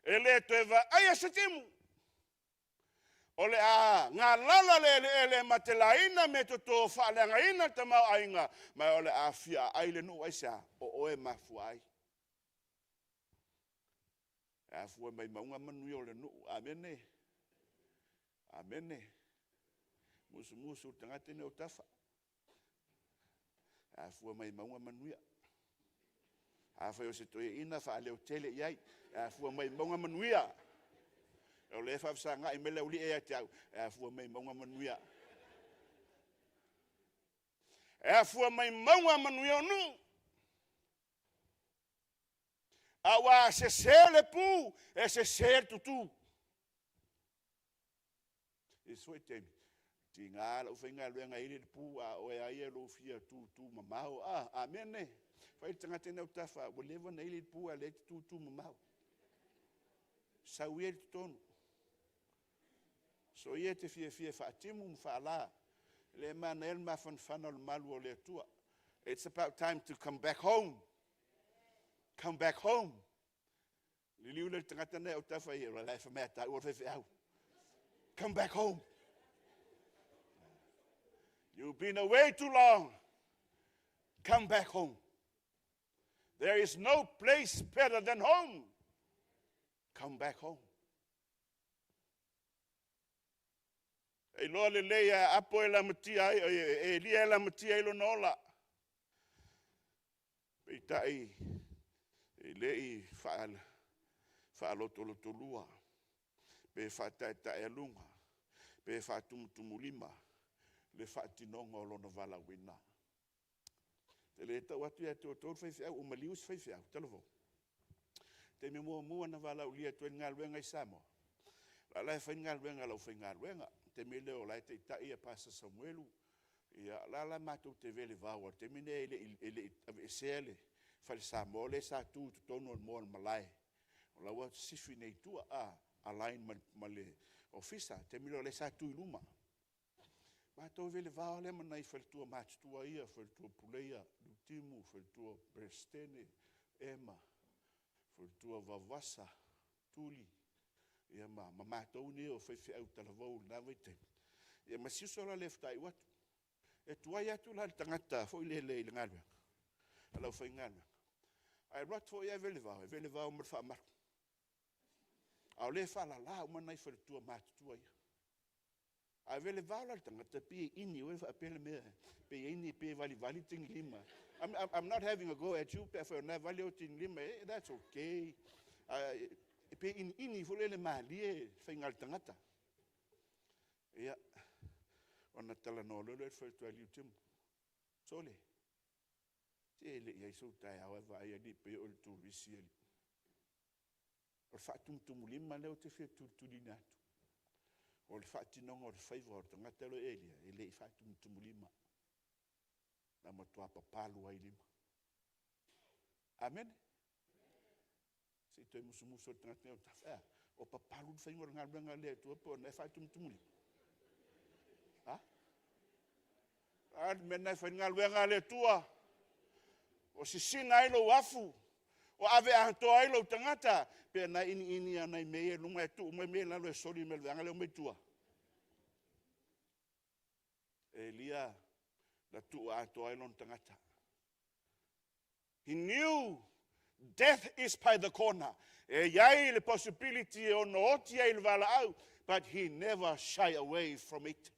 e le toe vaaia se timu, o le a galala le eleele ma telaina meatoto faaleagaina le tamaoaiga, ma o le a fiaai le nuu. Aisea? O oe e mafua ai. E afua mai mauga manuia o le nuu. Amene. Amene. Musumusu i le tagata lea i ou autafa. E afua mai mauga manuia. Afai o se toeaina, faaleotele i ai, e afua mai mauga manuia. O lea e faafesagai mai le aualii ia te au, e afua mai mauga manuia. E afua mai mauga manuia o nuu. Aua a sese le pu, e sese le tutu. I isi foi taimi, tiga le aufaigaluega e ili le pu, a o oe lava ia i lou fia tutu mamao. A, amene. Fai le tagata lena i ou autafa, ua leva ona ili le pu a o lea e te tutu mamao. Sau ia i totonu. Soia e te fiafia e faatimu ma faala. E le manaia le mafanafana o le malu o le Atua. It's about time to come back home. Come back home. Liliu lea i le tagata lena e autafa i o la e fai mai a taua le faifeau. Come back home. You've been away too long. Come back home. There is no place better than home. Come back home. E iloa lelei e Apo e lamatia ai, e Elia e lamatia ai lona ola. Peitai, e le i faalotolotolua, pe faataetaealuga, pe faatumutumulima le faatinoga o lona valaauina. E le tau atu ia te outou le faifeau, ua maliu isi faifeau, talavou. O le taimi muamua na valaaulia atu ai i le galuega i Samoa, o la e fai le galuega a le aufaigaluega. O le taimi lea o la e taitai Pastor Samuelu, ia o la la matou te vele vao ai, i le taimi lea e le i aveesea le fale Samoa lea sa tu i totonu o le moa o le malae, o la ua sisifi nei i tua, align ma le ofisa. O le taimi lea o lea sa tu i luma. Matou vele vao lea ma nai faletua matutua ia, faletua Puleia Luitimu, faletua Peresetene Ema, faletua Vaovasa Tuli. Ia ma, ma matou nei o faifeau talavou i lena vaitaimi, ia ma si uso la lea faatoa iu atu. E tuai atu la le tagata foi lele i le galuega a le aufaigaluega, ae alu atu foi ave le vao, e ave le vao ma le faamalu. A o lea e faalala uma nai faletua matutua ia. A ave le vao la i le tagata, e pei e ini faapea le mea, pei e ini pei e valivali atigilima. I'm not having a go at you pe afai o lena e vali ou atigilima, that's okay. Ae pei e iniini foi lele malie le faiga a le tagata. Ia, ona talanoa loa lea o le faletua ia Leutimu, sole, se e le i i ai sou taeao ae vaai alii pei oe o le turisi alii. O le faatumutumulima lea ou te fia tulituliina atu, o le faatinoga o le faiva o le tagata lea o Elia, e le i faatumutumulima, na matua papalu ai lima. Amene. Se i toe musumusu i le tagata lea i autafa, ae a? O papalu le faiga o le galuega a le Atua pe o lena e faatumutumulima? A? A le mea lena e fai ai le galuega a le Atua? O sisina ai lou afu, o ave atoa ai lou tagata, pe o lena e iniini lava o nai mea ia i luga ae tuu mai mea ia i lalo e soli mai e le vaega lea e omai i tua? Elia na tuu atoa ai lona tagata. He knew death is by the corner. E i ai le possibility e ono oti ai i le valaau, but he never shy away from it.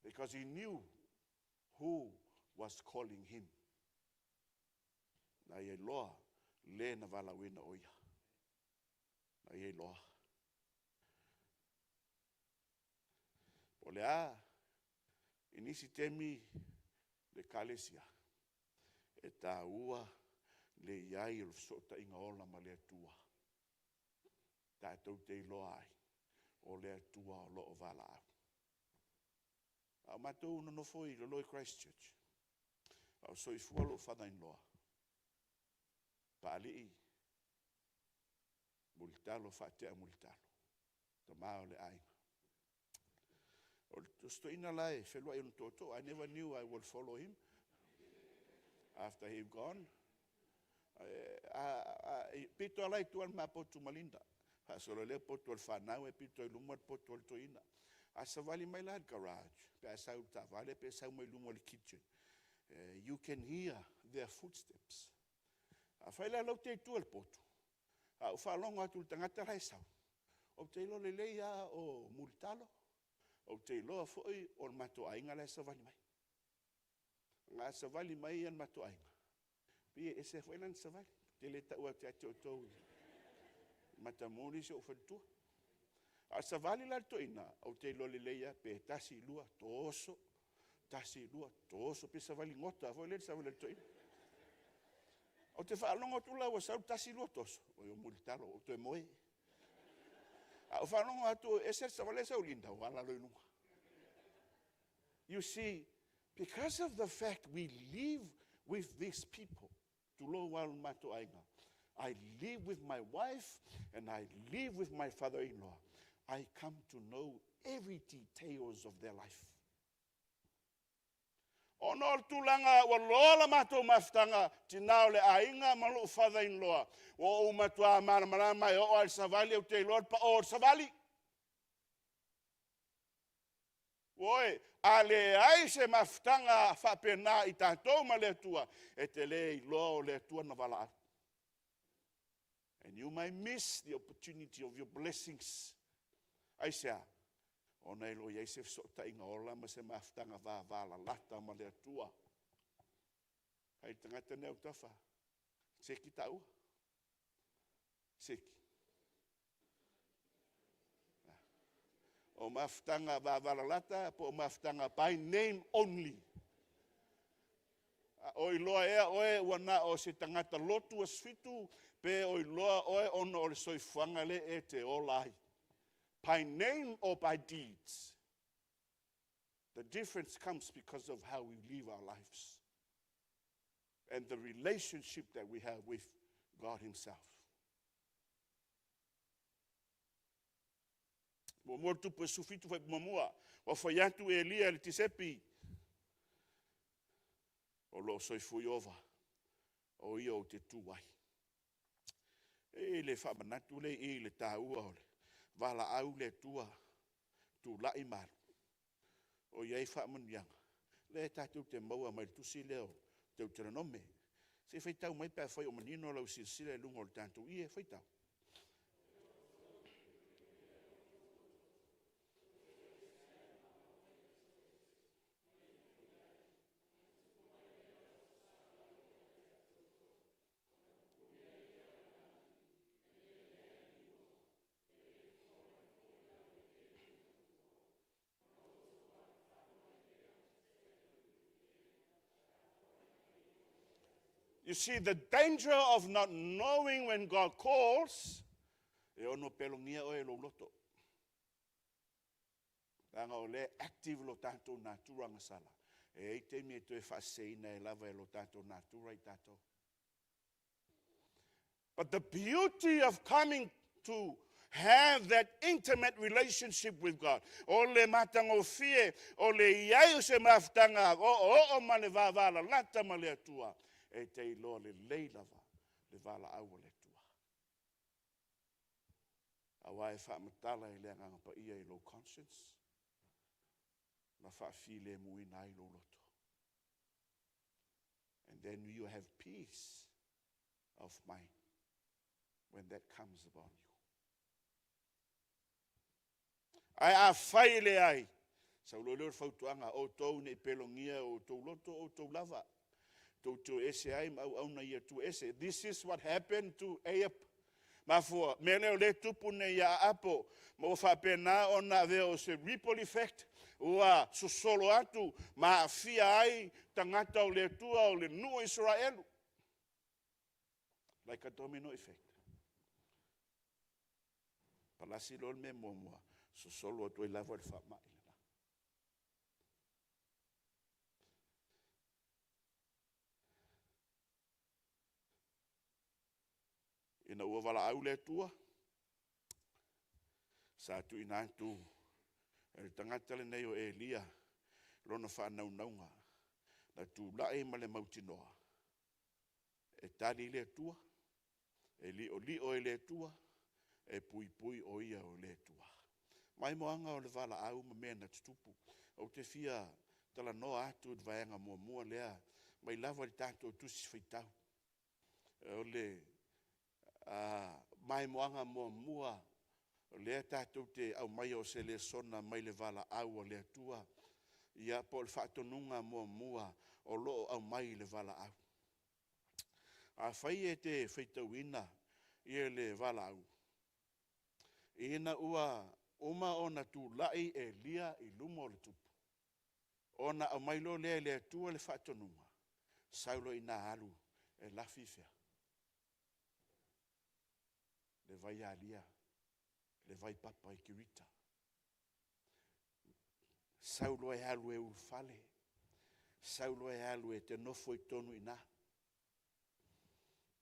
Because he knew who was calling him. Na ia iloa le na valaauina o ia. Na ia iloa. O le a, i nisi taimi le Ekalesia, e taua le i ai o le fesootaiga ola ma le Atua, tatou te iloa ai, o le Atua o lo o valaau. A o matou nonofo i lalo i Christchurch, a o soifua lou father in law, Papalii Mulitalo Faatea Mulitalo, tama o le aiga. O le Tusi Toeaina la e fealuai i ona tootoo, I never knew I would follow him after he gone. E pito lava la i tua le ma potu ma Linda, faasolo ai lea o le potu a le fanau ae pito i luma le potu a le toeaina. A savali mai la i le garage pe a sau i le taavale pe sau mai luma o le kitchen, you can hear their footsteps. Afai la o la e te i tua i le potu, ae ou faalogo atu i le tagata la e sau, ou te iloa lelei lava o Mulitalo, ou te iloa foi o le matou aiga la e savali mai. A savali mai le matou aiga, pei e ese foi lana savali. Ou te le taua atu ia te outou, e matamuli si ou faletua. A savali la le toeaina, ou te iloa lelei lava, pe tasi, lua, toso, tasi, lua, toso, pei se savali gota foi lea le savali a le toeaina. Ou te faalogo atu la ua sau le tasi, lua, toso, oi o Mulitalo ua ou toe moe. Ae ou faalogo atu e ese le savali ae sau Linda, ua ala loa i luga. You see, because of the fact we live with these people, tulou lava lo matou aiga, I live with my wife and I live with my father-in-law. I come to know every details of their life. Ona o le tulaga ua loa la matou mafutaga, tina o le aiga ma lou father-in-law, ua ou matua malamalama e oo lava i le savali ou te iloa le pao o le savali. Oi, a leai se mafutaga faapena i tatou ma le Atua, e te le iloa o le Atua na valaau. And you might miss the opportunity of your blessings. Aisea? Ona e le o i ai se fesootaiga ola ma se mafutaga vavalalata ma le Atua. Hai le tagata nei autafa, seki taua. Seki. O mafutaga vavalalata po o mafutaga by name only. A o iloa ea oe ua na o se tagata lotu aso Fitu, pe o iloa oe ona o le soifuaga lea e te ola ai? By name or by deeds? The difference comes because of how we live our lives and the relationship that we have with God himself. Muamua le Tupu e 17 fuaiupu muamua. Ua fai atu Elia i le Tisepi, o lo o soifua Ieova, o ia ou te tu ai. E i ai le faamanatu lea i i le taua o le Valaau le Atua, tulai ma alu, o i ai faamanuiaga, lea tatou te maua mai le tusi lea o Teuteronome. Se i faitau mai pe afai o manino lau silasila i luga o le tatou ie. Faitau. You see, the danger of not knowing when God calls, e ono pelogia oe e lou loto. Leaga o lea e active lo tatou natura gasala, e i ai taimi e toe faaseseina ai lava e lo tatou natura i tatou. But the beauty of coming to have that intimate relationship with God, o le matagofie o le i ai o se mafutaga oooo ma le vavalalata ma le Atua, e te iloa lelei lava le valaau a le Atua. Aua e faamatala e le Agaga Paia i lou conscience ma faafilemuina ai lou loto. And then you have peace of mind when that comes upon you. Ae afai e leai, sau loa lea o le fautuaga, outou ne i pelogia e o outou loto outou lava, tou te o ese ai ma auauna i Atua ese. This is what happened to Ahab. Mafua, mea lea o lea e tupu nei ia Aapo, ma ua faapena ona avea o se ripple effect, ua sosolo atu ma aafia ai tagata o le Atua o le nuu o Isaraelu. Like a domino effect. Palasi loa le mea muamua, sosolo atu ai lava le faamai lena. Ina ua valaau le Atua, sa tuuina atu e le tagata lenei o Elia lona faanaunauga, na tulai ma le mautinoa e tali le Atua, e liolio e le Atua, e puipui o Ia o le Atua. Maimoaga o le valaau ma mea na tutupu. Ou te fia talanoa atu i le vaega muamua lea, mai lava i le tatou Tusi Faitau. O le maimoaga muamua o lea tatou te aumaia o se lesona mai le valaau a le Atua, ia po o le faatonuga muamua o lo o aumai i le valaau. Afai e te faitauina le valaau, ina ua uma ona tulai Eliya i luma o le tupu, ona aumai loa lea e le Atua le faatonuga, sau loa i ina alu e lafi fea? Le vai alia, le vaipapa i Kerita. Sau loa e alu e ulufale, sau loa e alu e te nofo i totonu i ina.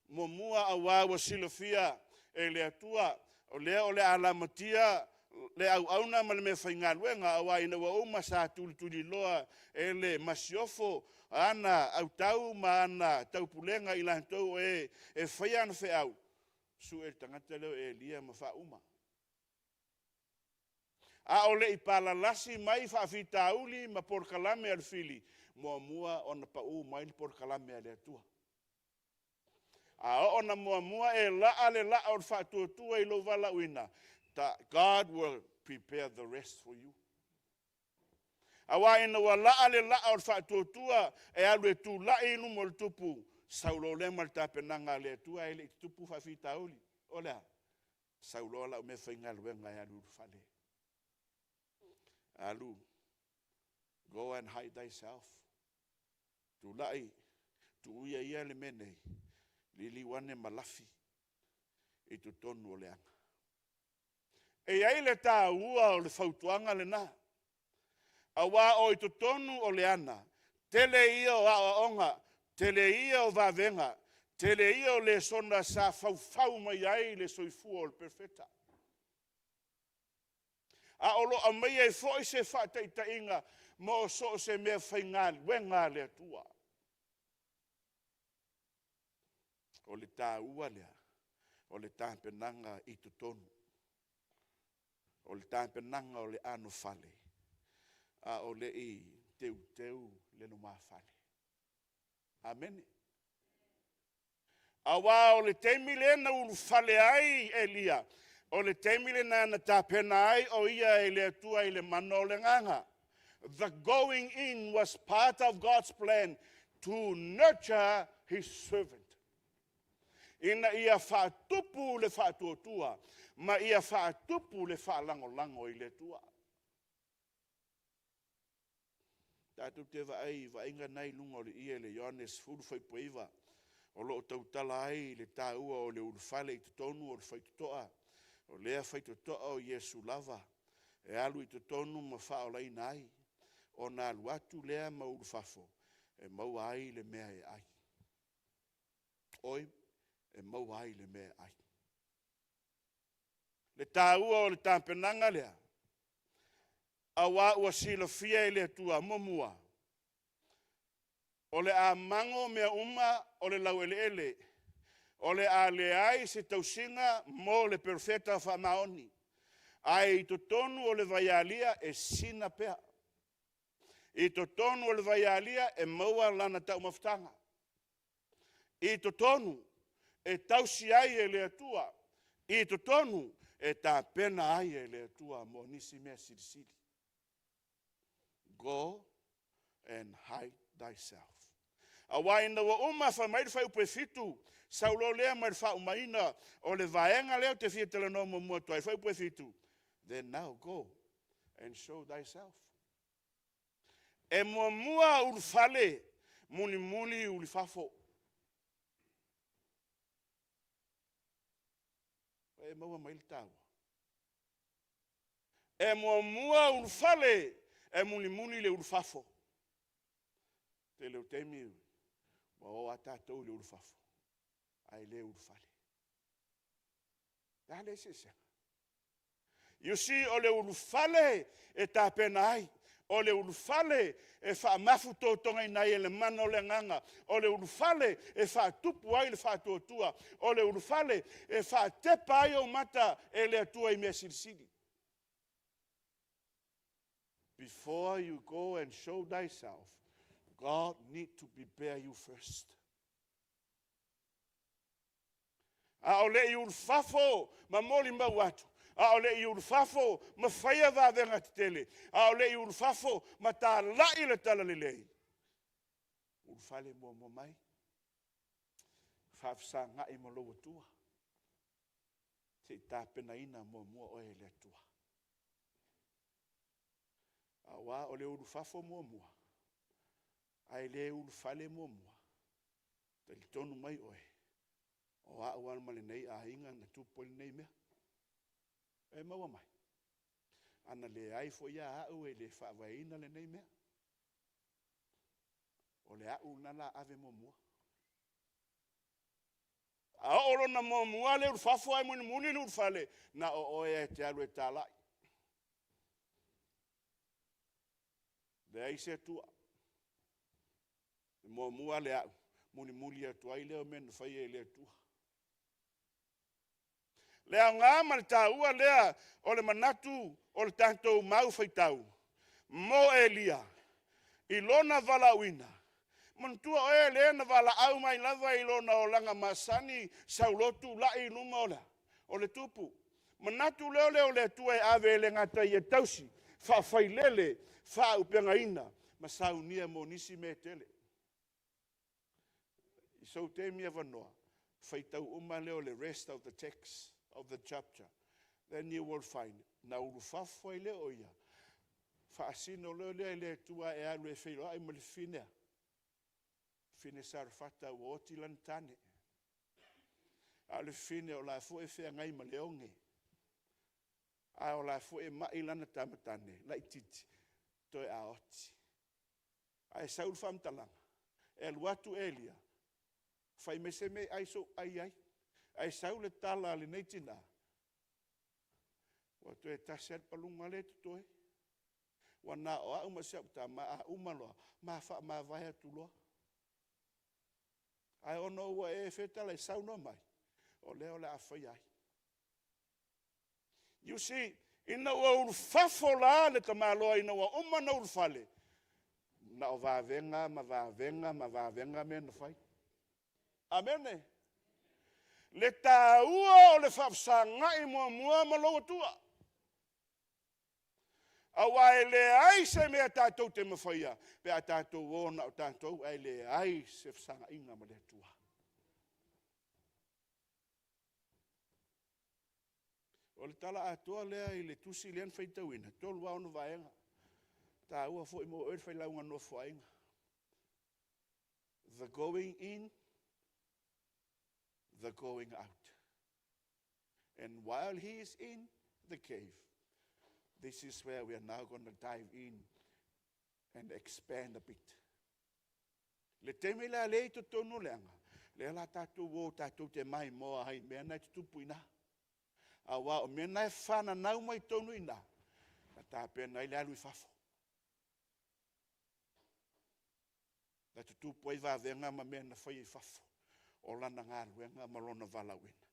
Muamua, aua ua silafia e le Atua, o lea o le a lamatia le auauna ma le meafaigaluega, aua ina ua uma sa tulituliloa e le masiofo ana autau ma ana taupulega i latou o e e faia ana feau, sue le tagata lea o Elia ma faauma. A o le i palalasi mai faafitauli ma polokalame a le fili, muamua ona pau mai le polokalame a le Atua. A oo ina muamua e laa le laa o le faatuatua i lou valaauina, God will prepare the rest for you. Aua ina ua laa le laa o le faatuatua e alu e tulai i luma o le tupu, sau loa lea ma le tapenaga a le Atua ae le i tutupu faafitauli. O le a? Sau loa lau meafaigaluega e alu e ulufale. Alu, go and hide thyself. Tulai, tuuia ia le mea nei, liliu ane ma lafi i totonu o le ana. E i ai le taua o le fautuaga lena, aua o i totonu o le ana, tele ia o aoaoga, tele ia o vavega, tele ia o lesona sa faufau mai ai le soifua o le Perofeta. A o lo o aumaia ai foi se faataitaiga mo so o se meafaigaluega a le Atua. O le taua lea o le tapenaga i totonu. O le tapenaga o le anofale, a o le i teuteu le lumafale. Amene. Aua o le taimi lea na ulufale ai Eliya, o le taimi lena na tapena ai o ia e le Atua i le mana o le Agaga. The going in was part of God's plan to nurture his servant. Ina ia faatupu le faatuatua ma ia faatupu le faalagolago i le Atua. Tatou te vaai i vaaiga na i luga o le ie i le Ioane 10 fuaiupu 9, o lo o tautala ai le taua o le ulufale i totonu o le faitotoa. O lea faitotoa o Iesu lava, e alu i totonu ma faaolaina ai, ona alu atu lea ma ulufafo e maua ai le mea e ai. Oi, e maua ai le mea e ai. Le taua o le tapenaga lea, aua ua silafia e le Atua, muamua, o le a mago mea uma o le laueleele, o le a leai se tausiga mo le perofeta faamaoni, ae i totonu o le vaialia e sina pea. I totonu o le vaialia e maua lana taumafataga. I totonu e tausi ai e le Atua, i totonu e tapena ai e le Atua mo nisi mea silisili. Go and hide thyself. Aua ina ua uma, fai mai le fuaiupu e 7, sau loa lea ma le faaumaina o le vaega lea ou te fia talanoa muamua atu ai, fuaiupu e 7, then now go and show thyself. E muamua ulufale, mulimuli ulufafo. E maua mai le taua. E muamua ulufale, e mulimuli le ulufafo. Tele o taimi ua o lava tatou i le ulufafo, ae le ulufale. O le a le eseesega? You see, o le ulufale e tapena ai, o le ulufale e faamafutotogaina ai e le mana o le Agaga, o le ulufale e faatupu ai le faatuatua, o le ulufale e faatepa ai ou mata e le Atua i mea silisili. Before you go and show thyself, God need to prepare you first. A o le i ulufafo ma molimau atu, a o le i ulufafo ma faia vavega tetele, a o le i ulufafo ma talai le talalelei, ulufale muamua mai, faafesagai ma lou Atua, se i tapenaina muamua oe e le Atua. Aua o le ulufafo muamua, ae le ulufale muamua, talitonu mai oe, o au lava ma lenei aiga na tupu ai lenei mea. E maua mai? Ana leai foi lava au e le faavaeina lenei mea. O le au lena la ave muamua. A oo lona muamua le ulufafo ae mulimuli le ulufale, na o oe e te alu e talai. Leai se Atua. E muamua le au, mulimuli atu ai lea o mea na faia e le Atua. Le aoga ma le taua lea o le manatu o le tatou mau faitau mo Eliya i lona valaauina. Manatua oe lea na valaau mai lava i lona olaga masani, sau loa tulai i luma o le tupu. Manatu loa lea o le Atua e ave e le gata ia tausi, faafailele, faaauupegaina ma saunia mo nisi mea e tele. I sou taimi avanoa, faitau uma lea o le rest of the text of the chapter. Then you will find, na ulufafo ai lea o ia, faasino loa lea e le Atua e alu e feiloai ma le fafine, fafine Sarafata ua oti lana tane. A o le fafine o la foi e feagai ma le oge, a o la foi e mai lana tama tane laitiiti, toe a oti. Ae sau le faamatalaga, e alu atu Eliya, fai mai se mea e ai sou ai ai. Ae sau le tala a lenei tina, ua toe tasi lava le paluga lea e totoe. Ua na o au ma si au tama, a uma loa, ma faamavae atu loa. Ae ona ua e fetalai saunoa mai, o lea o le a faia ai. You see, Ina ua ulufafo la le tamaloa ina ua uma ona ulufale, na o vavega ma vavega ma vavega mea na fai. Amene. Le taua o le faafesagai muamua ma lou Atua. Aua e leai se mea tatou te mafaia pe a tatou o na o tatou ae leai se fesagaiga ma le Atua. O le tala atoa lea i le tusi lea na faitauina, e 3 lava ona vaega. E taua foi mo oe le failauga nofoaiga. The going in, the going out. And while he is in the cave, this is where we are now going to dive in and expand a bit. Le taimi la lea i totonu o le aga, lea la tatou o tatou te maimoa ai i mea na e tutupu i ina. Aua o mea na e fananau mai totonu i ina, na tapena ai le alu i fafo. Na tutupu ai vavega ma mea na faia i fafo o lana galuega ma lona valaauina.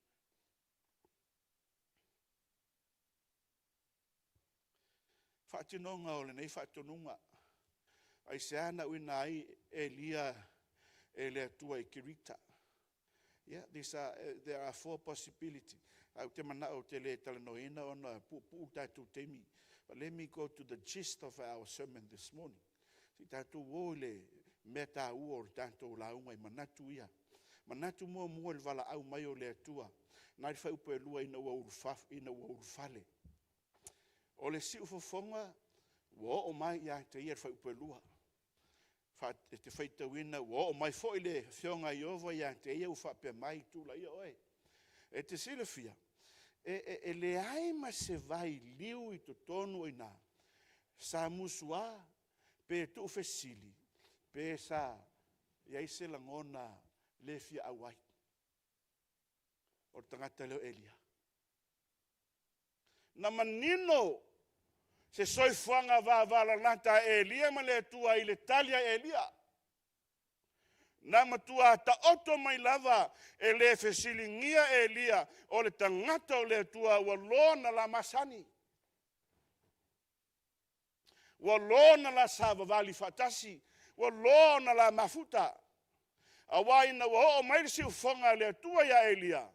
Faatinoga o lenei faatonuga. Aisea na auina ai Elia e le Atua i Kerita? Yeah, these are, there are four possibility. Ae ou te manao ou te le talanoaina ona e puupuu le tatou taimi. But let me go to the gist of our sermon this morning. Se i tatou o i le mea taua o le tatou lauga i manatu ia. Manatu muamua i le valaau mai o le Atua, na i le fuaiupu e 2 ina ua ulufale. O le siufofoga ua oo mai ia te ia le fuaiupu e 2. E te faitauina ua oo mai foi le afioga a Ieova ia te ia ua faapea mai, tulaia oe. E te silafia, e leai ma se vailiu i totonu i ina sa musua pe tuufesili pe sa i ai se lagona le fia auai o le tagata lea o Elia. Na manino se soifuaga vavalalata a Elia ma le Atua i le tali a Elia. Na matua taoto mai lava e le fesiligia Elia o le tagata o le Atua ua loa ona la masani. Ua loa ona la savavali faatasi, ua loa ona la mafuta. Aua ina ua oo mai le siufofoga a le Atua ia Elia,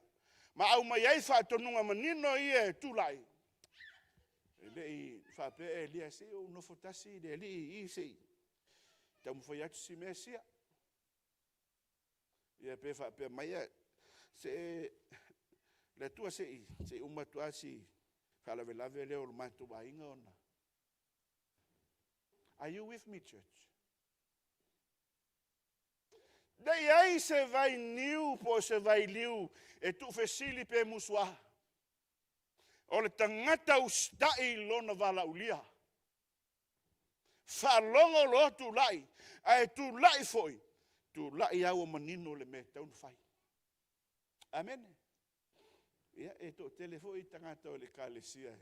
ma aumai ai faatonuga manino ia e tulai, e le i faapea Elia, se i ou nofo tasi le alii i i se i taumafai atu si mea sia. Ia pe faapea mai, se le Atua se i uma atu lava si faalavelave lea o le matou aiga ona. Are you with me, church? Ne i ai se vainiu po o se vailiu e tuufesili pe musuā. O le tagata usitai i lona valaaulia. Faalogo loa tulai, ae tulai foi, tulai lava ua manino le mea e tatau ona fai. Amene. Ia, e toatele foi tagata o le Ekalesia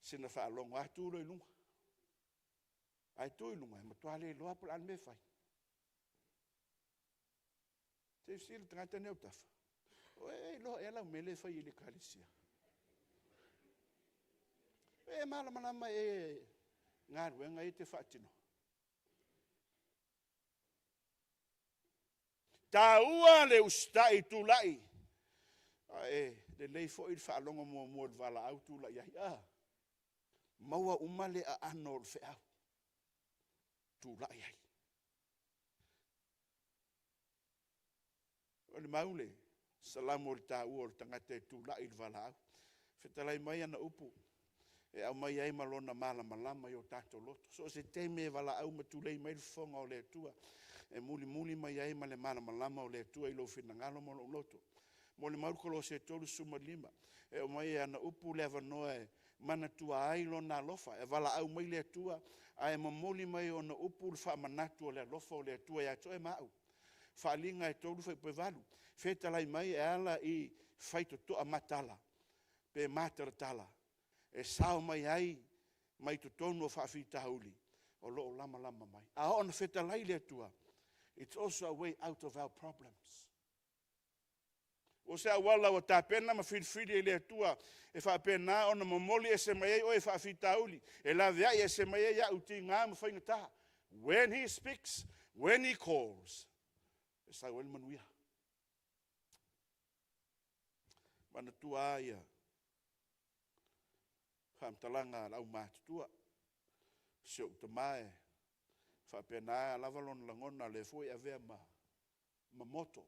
sina faalogo lava tu loa i luga. Ae tu i luga, e matua le iloa po o le a le mea e fai. Se i fesili le tagata nei autafa, o e iloa ea lau mea lea e fai i le Ekalesia? E malamalama ea i galuega ia e te faatinoa? Taua le usitai tulai, ae lelei foi le faalogo muamua i le valaau tulai ai. A, maua uma le aano o le feau, tulai ai. O le mau le Salamo i le taua o le tagata e tulai i le valaau. Fetalai mai ana upu e aumai ai ma lona malamalama i o tatou loto. So o se taimi e valaau ma tulei mai le fofoga o le Atua, e mulimuli mai ai ma le malamalama o le Atua i lou finagalo ma lou loto. Molimau le Kolose 3:15, e aumai e ana upu le avanoa e manatua ai lona alofa, e valaau mai le Atua ae momoli mai e ona upu le faamanatu o le alofa o le Atua ia te oe ma au. Faaaliga e 3 fuaiupu e 8, fetalai mai e ala i faitotoa matala pe matalatala e sao mai ai mai totonu o faafitauli o lo o lamalama mai. A oo ina fetalai le Atua, it's also a way out of our problems. O se auala ua tapena ma filifili e le Atua e faapena ona momoli ese mai ai oe i faafitauli, e laveai ese mai ai au i tiga ma faigata. When he speaks, when he calls, e sau ai le manuia. Manatua lava ia faamatalaga a le aumatutua, si ou tama e faapena lava lona lagona, o lea foi e avea ma motto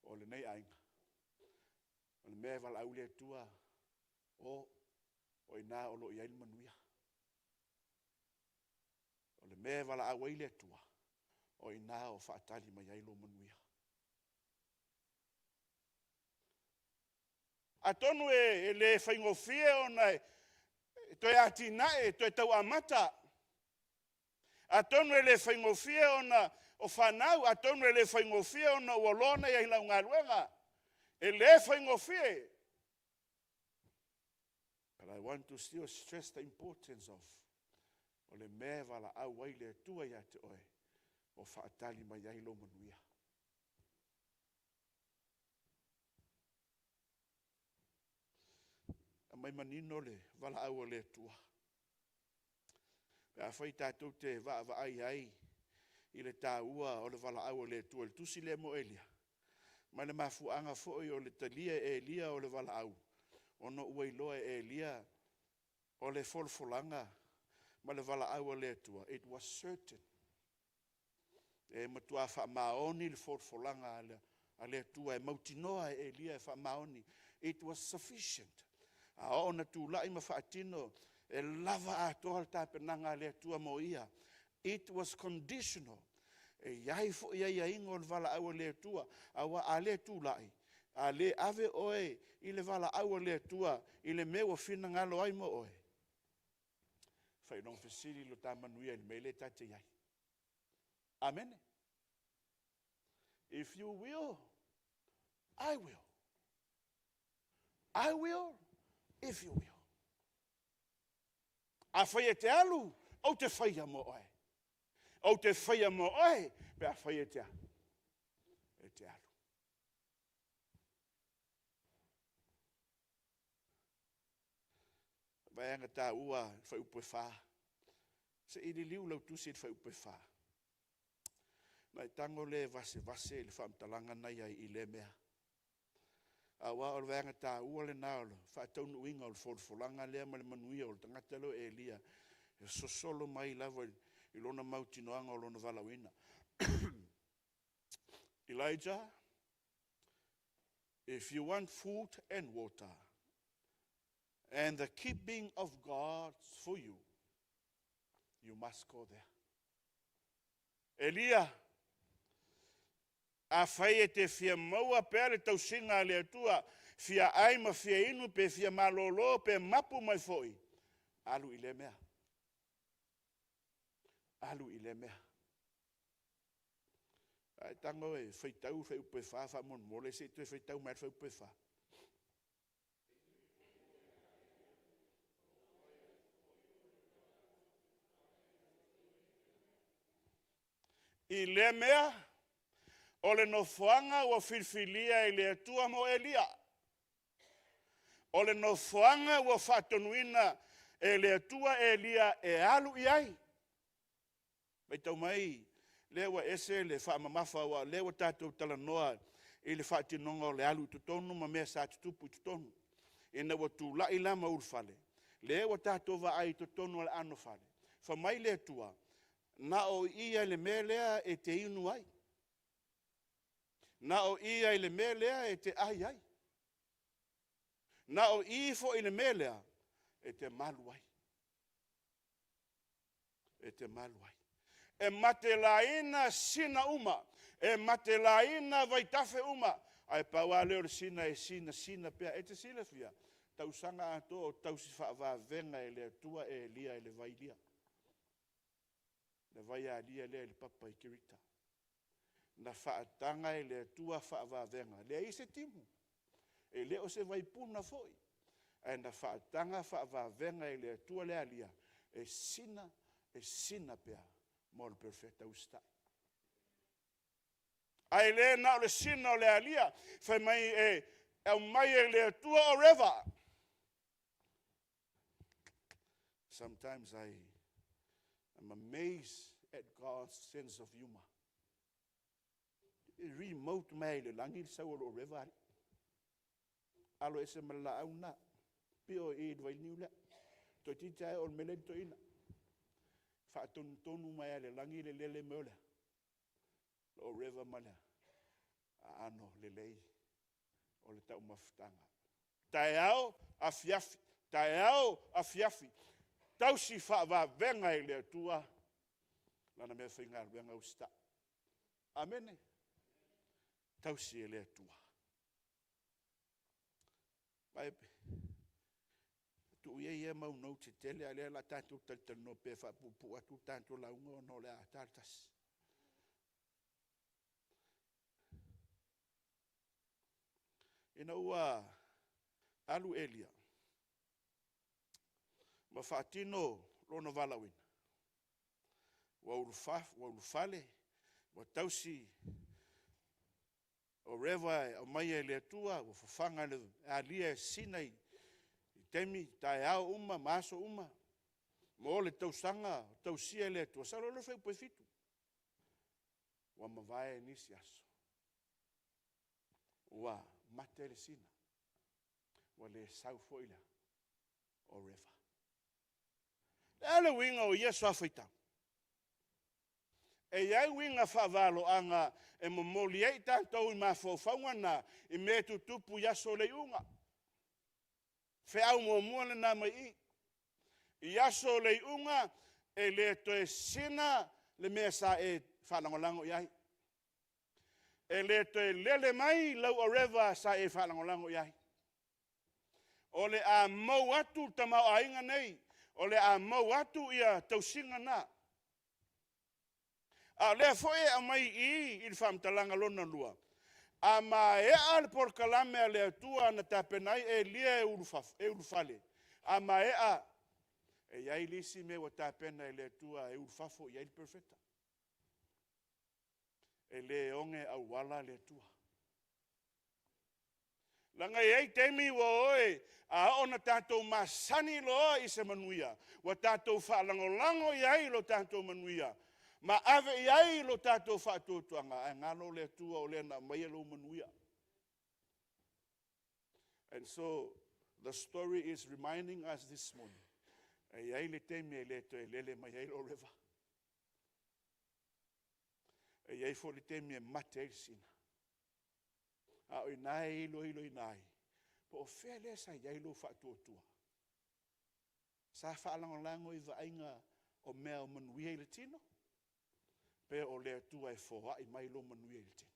o lenei aiga. O le mea e valaau le Atua, o, o i ina o lo o i ai le manuia. O le mea e valaau ai le Atua, o i ina o faatali mai ai lou manuia. Atonu e le faigofie ona e toe atinae, e toe tau amata. Atonu e le faigofie ona o fanau, atonu e le faigofie ona ua loa ona i ai i lau galuega. E le faigofie. But I want to still stress the importance of o le mea e valaau ai le Atua ia te oe, o faatali mai ai lou manuia. Aumai manino le valaau a le Atua. Pe afai tatou te vaavaai ai i le taua o le valaau a le Atua i le tusi lea mo Elia, ma le mafuaaga foi o le talia e Elia o le valaau, ona ua iloa e Elia o le folafolaga ma le valaau a le Atua, it was certain. E matua faamaoni le folafolaga a le Atua, e mautinoa e Elia e faamaoni. It was sufficient. A oo ina tulai ma faatino, e lava atoa le tapenaga a le Atua mo ia. It was conditional. E i ai foi aiaiga o le valaau a le Atua, aua a le tulai, a le ave oe i le valaau a le Atua i le mea ua finagalo ai mo oe, e faailoga fesili lo ta manuia i le mea lea ta te i ai. Amene. If you will, I will. I will if you will. Afai e te alu, ou te faia mo oe. Ou te faia mo oe, pe afai e te alu. E te alu. Vaega taua fuaiupu e 4. Se i liliu lau tusi i le fuaiupu e 4. Na e tago lea e vasevase i le faamatalaga na i ai i lea mea. Aua o le vaega taua lena o le faataunuuina o le folafolaga lea ma le manuia o le tagata lea o Elia, e sosolo mai lava i lona mautinoaga o lona valaauina. Elijah, if you want food and water, and the keeping of God for you, you must go there. Elia, afai e te fia maua pea le tausiga a le Atua, fia ai ma fia inu pe fia malolo pe mapu mai foi, alu i lea mea. Alu i lea mea. Ae tago e faitau fuaiupu e 4 faamolemole, se i toe faitau mai le fuaiupu e 4. I lea mea, o le nofoaga ua filifilia e le Atua mo Elia. O le nofoaga ua faatonuina e le Atua Elia e alu i ai. Matau mai, lea ua ese le faamamafa, aua o lea ua tatou talanoa i le faatinoga o le alu i totonu ma mea sa tutupu i totonu. Ina ua tulai la ma ulufale, lea ua tatou vaai i totonu o le anofale, fai mai le Atua, na o i lava i le mea lea e te inu ai, na o i lava i le mea lea e te ai ai, na o i foi i le mea lea e te malu ai. E te malu ai. E matelaina sina uma, e matelaina vaitafe uma, ae pau lava lea o le sina e sinasina pea. E te silafia, tausaga atoa o tausi faavavega e le Atua Elia i le vai lia. Le vai alia lea i le papa i Kerita. Na faataga e le Atua faavavega. Leai se timu, e le o se vaipuna foi, ae na faataga faavavega e le Atua le alia, e sina, e sina pea mo le perofeta usitai. Ae le na o le sina o le alia, fai mai e aumai e le Atua o reva. Sometimes I am amazed at God's sense of humor. E remote mai le lagi le sau o lo reva ali. Alo ese ma le laau na. Pio i le vainiu lea. Toeitiiti lava e oo i le mea lea i le toeaina. Faatonutonu mai lava e le lagi le lele mai o le o reva ma le aano lelei o le taumafataga. Taeao, afiafi, taeao, afiafi, tausi faavavega e le Atua lana meafaigaluega usitai. Amene. Tausi e le Atua. Ae tuu ia ia mau notes e tele, a o lea o le a tatou talatalanoa pea e faapuupuu atu le tatou lauga ona o le a ta le 1. Ina ua alu Elia ma faatino lona valaauina, ua ulufale, ua tausi o reva e aumaia e le Atua, ua fafaga e le alia e sina i taimi, taeao uma ma aso uma, mo le tausaga tausia e le Atua. Sau loa le fuaiupu 7. Ua mavae nisi aso, ua mate le sina, ua le sau foi le reva. O le a le uiga o ia suafaitau? E i ai uiga faavaloaga e momoli ai tatou i mafaufauga na i mea e tutupu i aso o le iuga. Feau muamua lena mai i i, i aso o le iuga, e le toe sina le mea sa e faalagolago i ai. E le toe lele mai lau areva sa e faalagolago i ai. O le a mou atu le tamaoaiga lenei, o le a mou atu ia tausiga na. A o lea foi e aumai i i, i le faamatalaga lona lua, a maea le polokalame a le Atua na tapena ai Elia e ulufale, a maea, e i ai le isi mea ua tapena e le Atua e ulufafo i ai le perofeta. E le oge auala le Atua. Leaga e i ai taimi ua o e, a oo ina tatou masani loa i se manuia, ua tatou faalagolago i ai lo tatou manuia, ma ave i ai lo tatou faatuatuaga, ae galo le Atua o le na aumaia lou manuia. And so, the story is reminding us this morning, e i ai le taimi e le toe lele mai ai lou reva. E i ai foi le taimi e mate ai le sina. A o i ina e iloiloina ai, po o fea lea sa i ai lou faatuatua. Sa faalagolago i vaaiga o mea o manuia i le tino, pe o le Atua e foai mai lou manuia i le tino.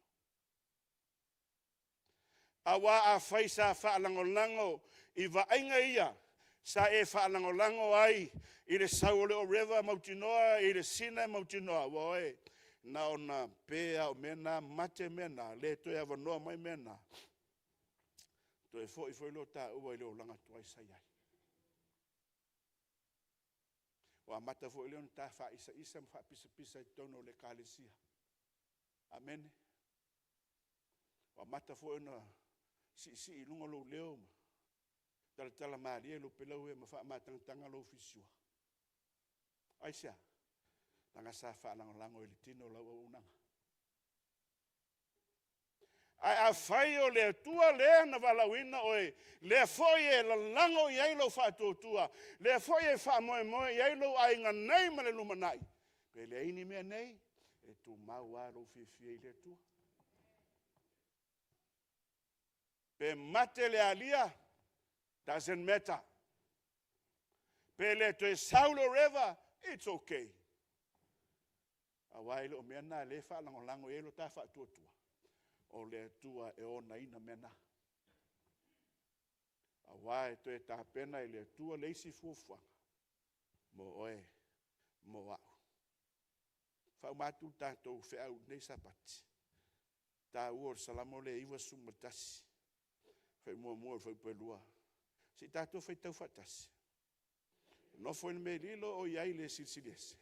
Aua afai sa faalagolago i vaaiga ia, sa e faalagolago ai i le sau o le oreva mautinoa, i le sina e mautinoa, ua oe na ona pe lava o mea na, mate mea na, le toe avanoa mai mea na, toe foi foi lea o taua i le olaga tuai sa i ai. Ua amata foi lea ona ta faaisaisa ma faapisapisa i totonu o le ekalesia. Amene. Ua amata foi ona siisii i luga lou leo ma talatala malie lou peleue ma faamatagataga lou fisua. Aisea? Leaga sa faalagolago i le tino lau auaunaga. Ae afai o le Atua lea na valaauina oe, lea foi e lalago i ai lou faatuatua, lea foi e faamoemoe i ai lou aiga nei ma le lumanai, pe leai ni mea nei, e tumau lava lou fiafia i le Atua. Pe mate le alia, doesn't matter. Pe le toe sau le reva, it's okay. Aua e le o mea na lea e faalagolago i ai lo ta faatuatua, o le Atua e onaina mea na. Aua e toe tapena e le Atua le isi fuafuaga mo oe mo au. Faauma atu le tatou feau i lenei Sapati, taua o le Salamo lea 91, fuaiupu 1 i le fuaiupu 2. Se i tatou faitau faatasi. Nofo i le mea lilo o i ai le Silisili Ese.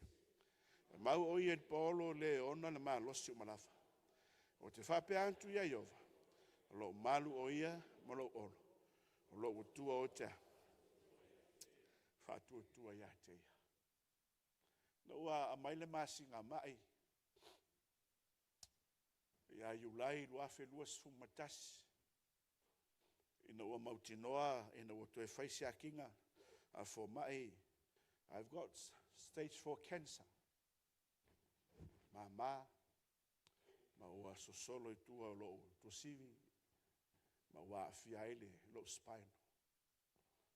E mau o ia i le paolo le ona le malosi uma lava. Ou te faapea atu ia Ieova, o lou malu o ia ma lou olo, o lou Atua ou te faatuatua ia te ia. Ina ua aumai le masina mai ia Iulai 2021, ina ua mautinoa ina ua toe fai siakiina a fomai, I've got stage 4 cancer. Mama, ma ua sosolo i tua o lou tuasivi ma ua aafia ai lou spinal,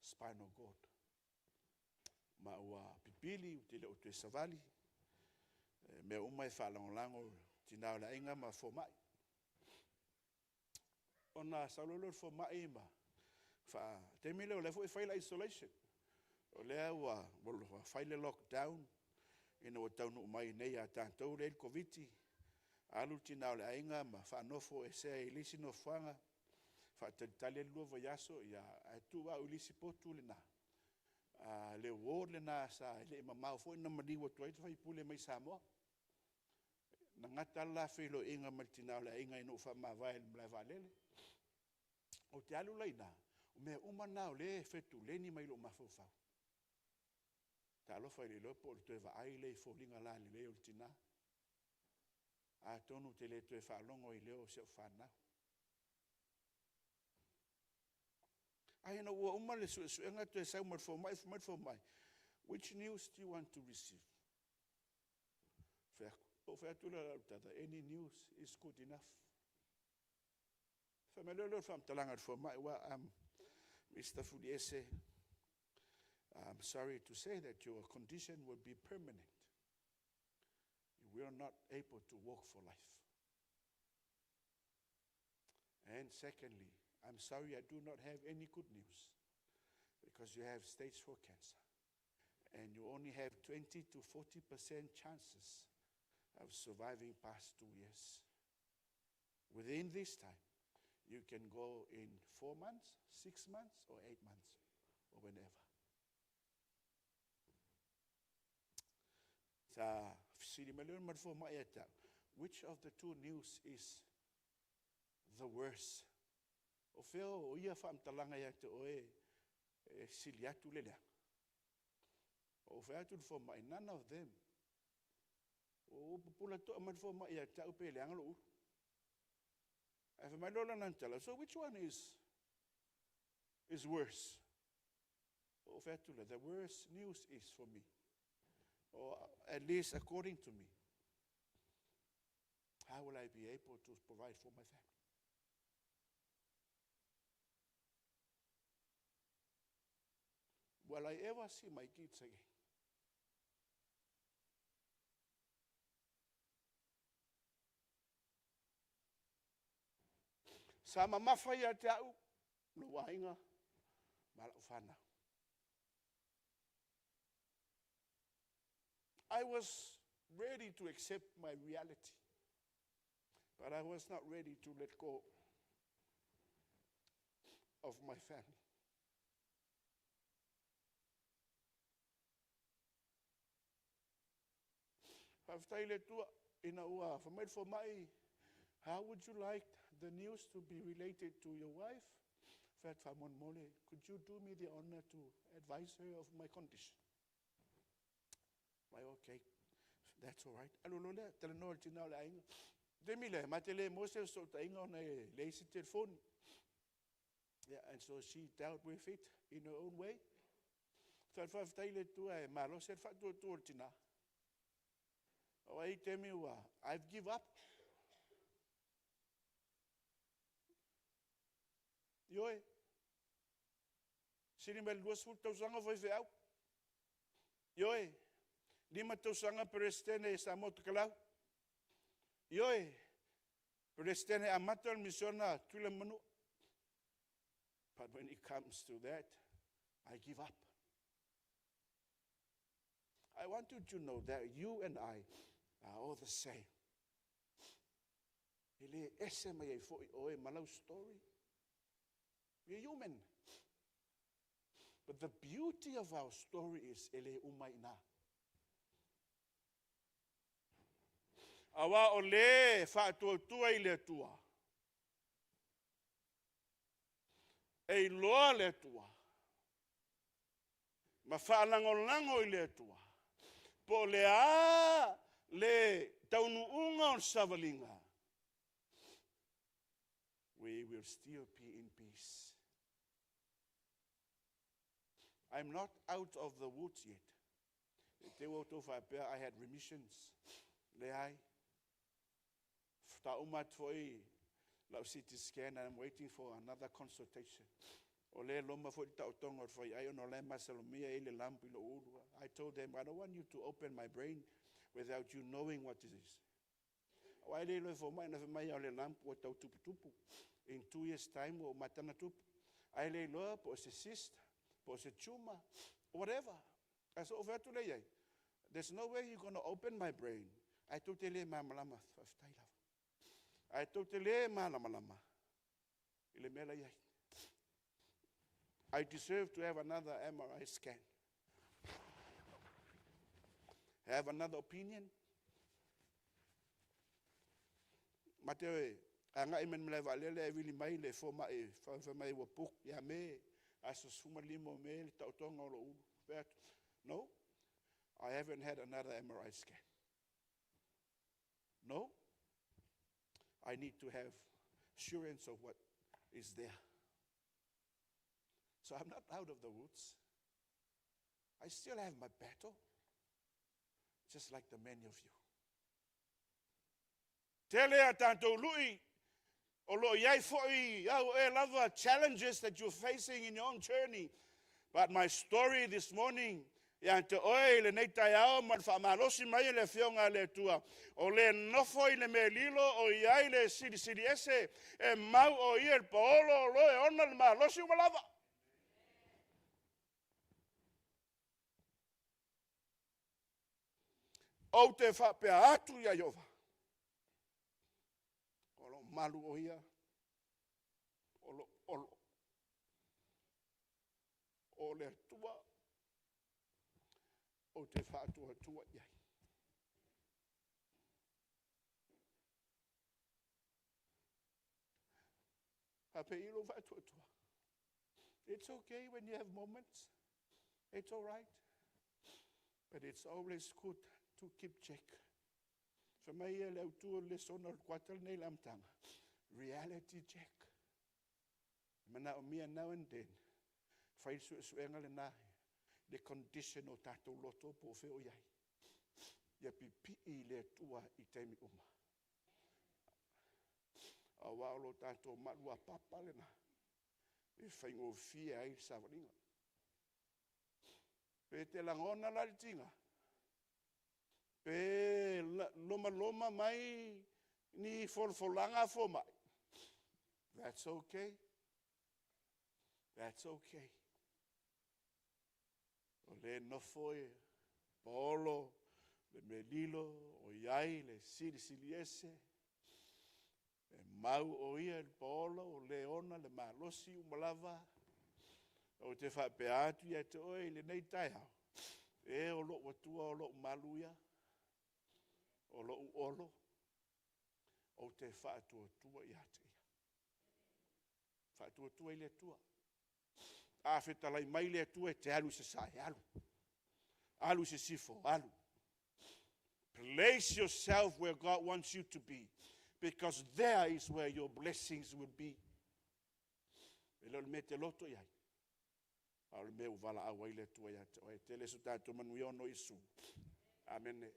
spinal cord. Ma ua pipili ou te le o toe savali, e mea uma e faalagolago i tina o le aiga ma fomai. Ona sau loa lea o le fomai ma taimi lea o lea foi e fai le isolation. O lea ua fai le lockdown ina ua taunuu mai i inei ia tatou lea e i ai le Koviti, alu le tina o le aiga ma faanofoesea i le isi nofoaga, faatalitali ai le 2 vaiaso, ia ae tuu au i le isi potu lena, le ward lena sa e le i mamao foi na maliu atu ai le sui usufono mai Samoa. Na gata lava le la feiloaiga ma le tina o le aiga ina ua faamavae i le malaevaalele. Ou te alu la i ina, o mea uma na o lea e fetuleni mai lou mafaufau. Talofa e le iloa po o le toe vaai lea i foliga lalelei o le tina. Atonu ou te le toe faalogo i leo o si au fanau. Ae ina ua uma le suesuega toe sau ma le fomai, fai mai le fomai, which news do you want to receive? Ou fai atu lea o lau tala, any news is good enough. Fai mai loa lea o le faamatalaga a le fomai, well, Mr. Fuliese, I'm sorry to say that your condition will be permanent. You will not able to walk for life. And secondly, I'm sorry I do not have any good news because you have stage 4 cancer and you only have 20 to 40% chances of surviving past 2 years. Within this time, you can go in 4 months, 6 months, or 8 months, or whenever. Sa fesili mai lea ma le fomai ia te au, which of the two news is the worst? O fea o ia faamatalaga ia te oe e sili atu le leaga? Ou fai atu i le fomai, none of them. Ua pupula to'a mai le fomai ia te au pe leaga lou ulu. Ae fai mai loa lana tala, so which one is worse? Ou fai atu lea, the worst news is for me, or at least according to me, how will I be able to provide for my family? Will I ever see my kids again? Sa mamafa ia te au, lou aiga ma lau fanau. I was ready to accept my reality, but I was not ready to let go of my family. Faafetai i le Atua ina ua fai mai le fomai, how would you like the news to be related to your wife? Fai atu, faamolemole, could you do me the honor to advise her of my condition? Mai, okay, that's all right. Alu loa lea, talanoa i le tina o le aiga. Taimi lea, ma te le maua se fesootaiga ona e leai se telefoni. Yeah, and so she dealt with it in her own way. Faafetai i le Atua e malosi le faatuatua o le tina. O ai taimi ua, I've give up. Ioe, sili mai le 20 tausaga faifeau. Ioe, 5 tausaga Peresetene i Samoa Tokelau. Ioe, Peresetene amata o le misiona a Tutuila ma Manua. But when it comes to that, I give up. I want you to know that you and I are all the same. E le ese mai ai foi oe ma lau story. We are human. But the beauty of our story is e le uma i ina. Aua o le e faatuatua i le Atua, e iloa le Atua ma faalagolago i le Atua, po o le a le taunuuga o le savaliga, we will still be in peace. I'm not out of the woods yet. E te ua outou faapea I had remissions. Leai. Faatoa uma atu foi lau CT scan and I'm waiting for another consultation. O lea e loma foi le taotoga o le faiai ona o la e masalomia e i ai le lump i lou ulu. I told them, I don't want you to open my brain without you knowing what it is. Aua e le iloa e fomai na fai mai o le lump ua tau tuputupu. In 2 years time ua uma atu tupu. Ae le iloa po o se cyst, po o se tumor, whatever. Ae so ou fai atu lea i ai, there's no way you're going to open my brain. Ae tou te le malamalama, faafetai lava. Ae tou te le malamalama i le mea la i ai. I deserve to have another MRI scan. Have another opinion. Ma te agai mai le vaalele e vili mai le fomai fai mai ua book ia Me, aso 15 o Me le taotoga o lou ulu. Fai atu, no, I haven't had another MRI scan. No, I need to have assurance of what is there. So I'm not out of the woods. I still have my battle, just like the many of you. Tele a tatou lui o lo i ai foi au e lava challenges that you're facing in your own journey. But my story this morning, ia te oe i lenei taeao ma le faamalosi mai e le afioga a le Atua, o le nofo i le mea lilo o i ai le silisili ese, e mau o ia le paolo o lo e ona le malosi uma lava. Ou te faapea atu ia Iova, o lo malu o ia, o lo olo, o le Atua, ou te faatuatua i ai. Faapei lou faatuatua. It's okay when you have moments. It's all right. But it's always good to keep check. Fa mai ia le autu o le lesona o le kuata lenei le amataga. Reality check. E manaomia now and then. Fai le suesuega lena. Le condition o tatou loto po o fea o i ai. Ia pipii i le Atua i taimi uma. Aua o lo tatou maluapapa lena. E faigofie ai le savaliga. Pe te lagona la le tiga. Pe loma loma mai ni folafolaga fomai. That's okay. That's okay. O le nofo e paolo le melilo o iai le silisili ese. E mau o ia le paolo o le ona le malosi uma lava. O te faapea atu ia te oe i lenei taeao. E o lou Atua o lou malu ia. O lou olo. Ou te faatuatua ia te ia. Faatuatua i le Atua. A fetalai mai le Atua e te alu i sasae, alu. Alu i sisifo, alu. Place yourself where God wants you to be, because there is where your blessings will be. E le o le mea te loto i ai. A o le mea ua valaau ai le Atua ia te oe. Tele so tatou manuia ona o Iesu. Amene.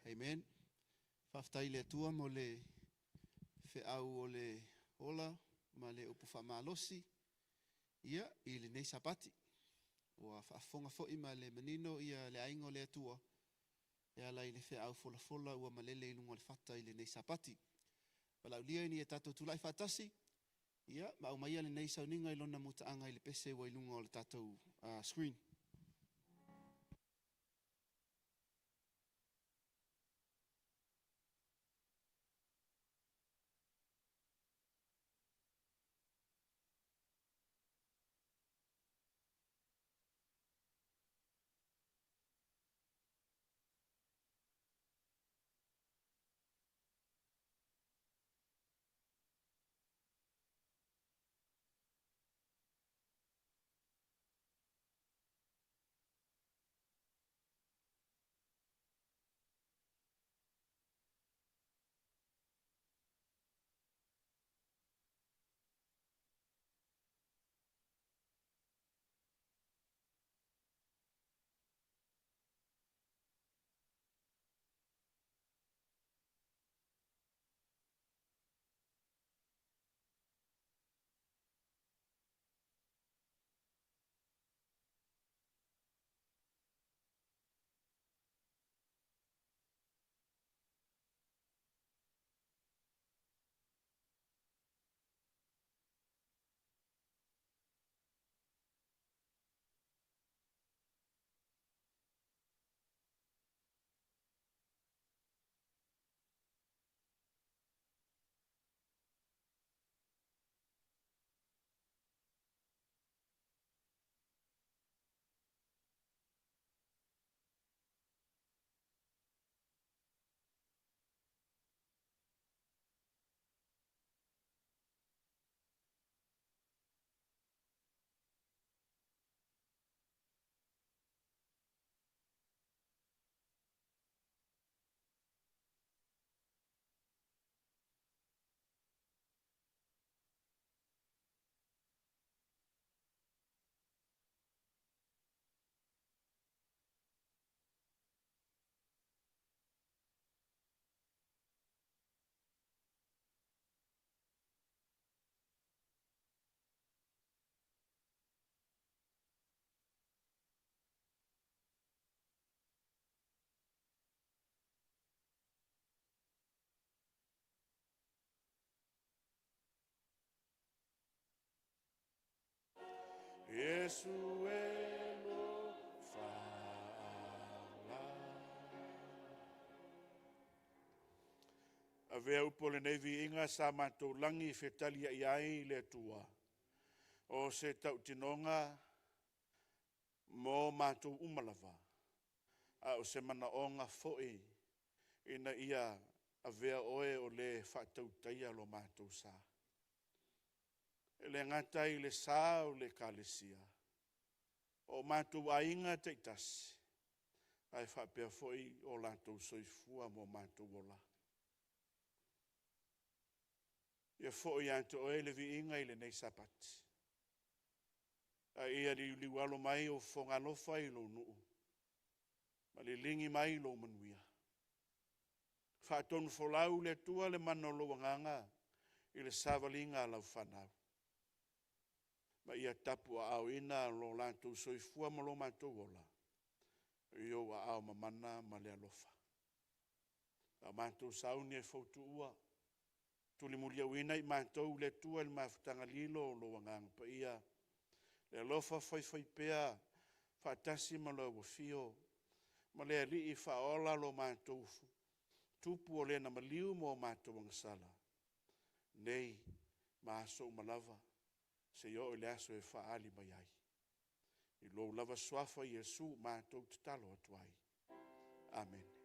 Amen. Faafetai le Atua mo le feau o le ola ma le upu faamalosi ia i lenei Sapati. Ua faafofoga foi ma le manino ia le aiga o le Atua e ala i le feau folafola ua malele i luga o le fata i lenei Sapati. Valaaulia ina ia tatou tulai faatasi. Ia, ma aumaia lenei sauniga i lona mutaaga i le pese ua i luga o le tatou screen. Iesu e lofaga. Avea upu o lenei viiga sa matou lagi fetaliai ai le Atua, o se tautinoga mo matou uma lava, a o se manaoga foi ina ia avea oe o le faatautaia lo matou sa. E le gata i le sa o le Ekalesia, o matou aiga taitasi, ae faapea foi o latou soifua ma o matou ola. Ia foi ia te oe le viiga i lenei Sapati, a ia liuliualo mai ou fofoga alofa i lou nuu, ma liligi mai lou manuia. Faatonufolau le Atua le mana o lou agaga i le savaliga a lau fanau, ma ia tapuaaoina lo latou soifua ma lo matou ola i ou aao mamana ma le alofa. A o matou sauni e foutuua, tulimuliauina i matou le Atua i le mafutaga lilo o lou Agaga Paia, le alofa faifaipea faatasi ma lau afio ma le Alii Faaola lo matou Tupu o le na maliu mo matou agasala, nei ma aso uma lava, seia oo i le aso e faaali mai ai. I lou lava suafa Iesu matou tatalo atu ai. Amene.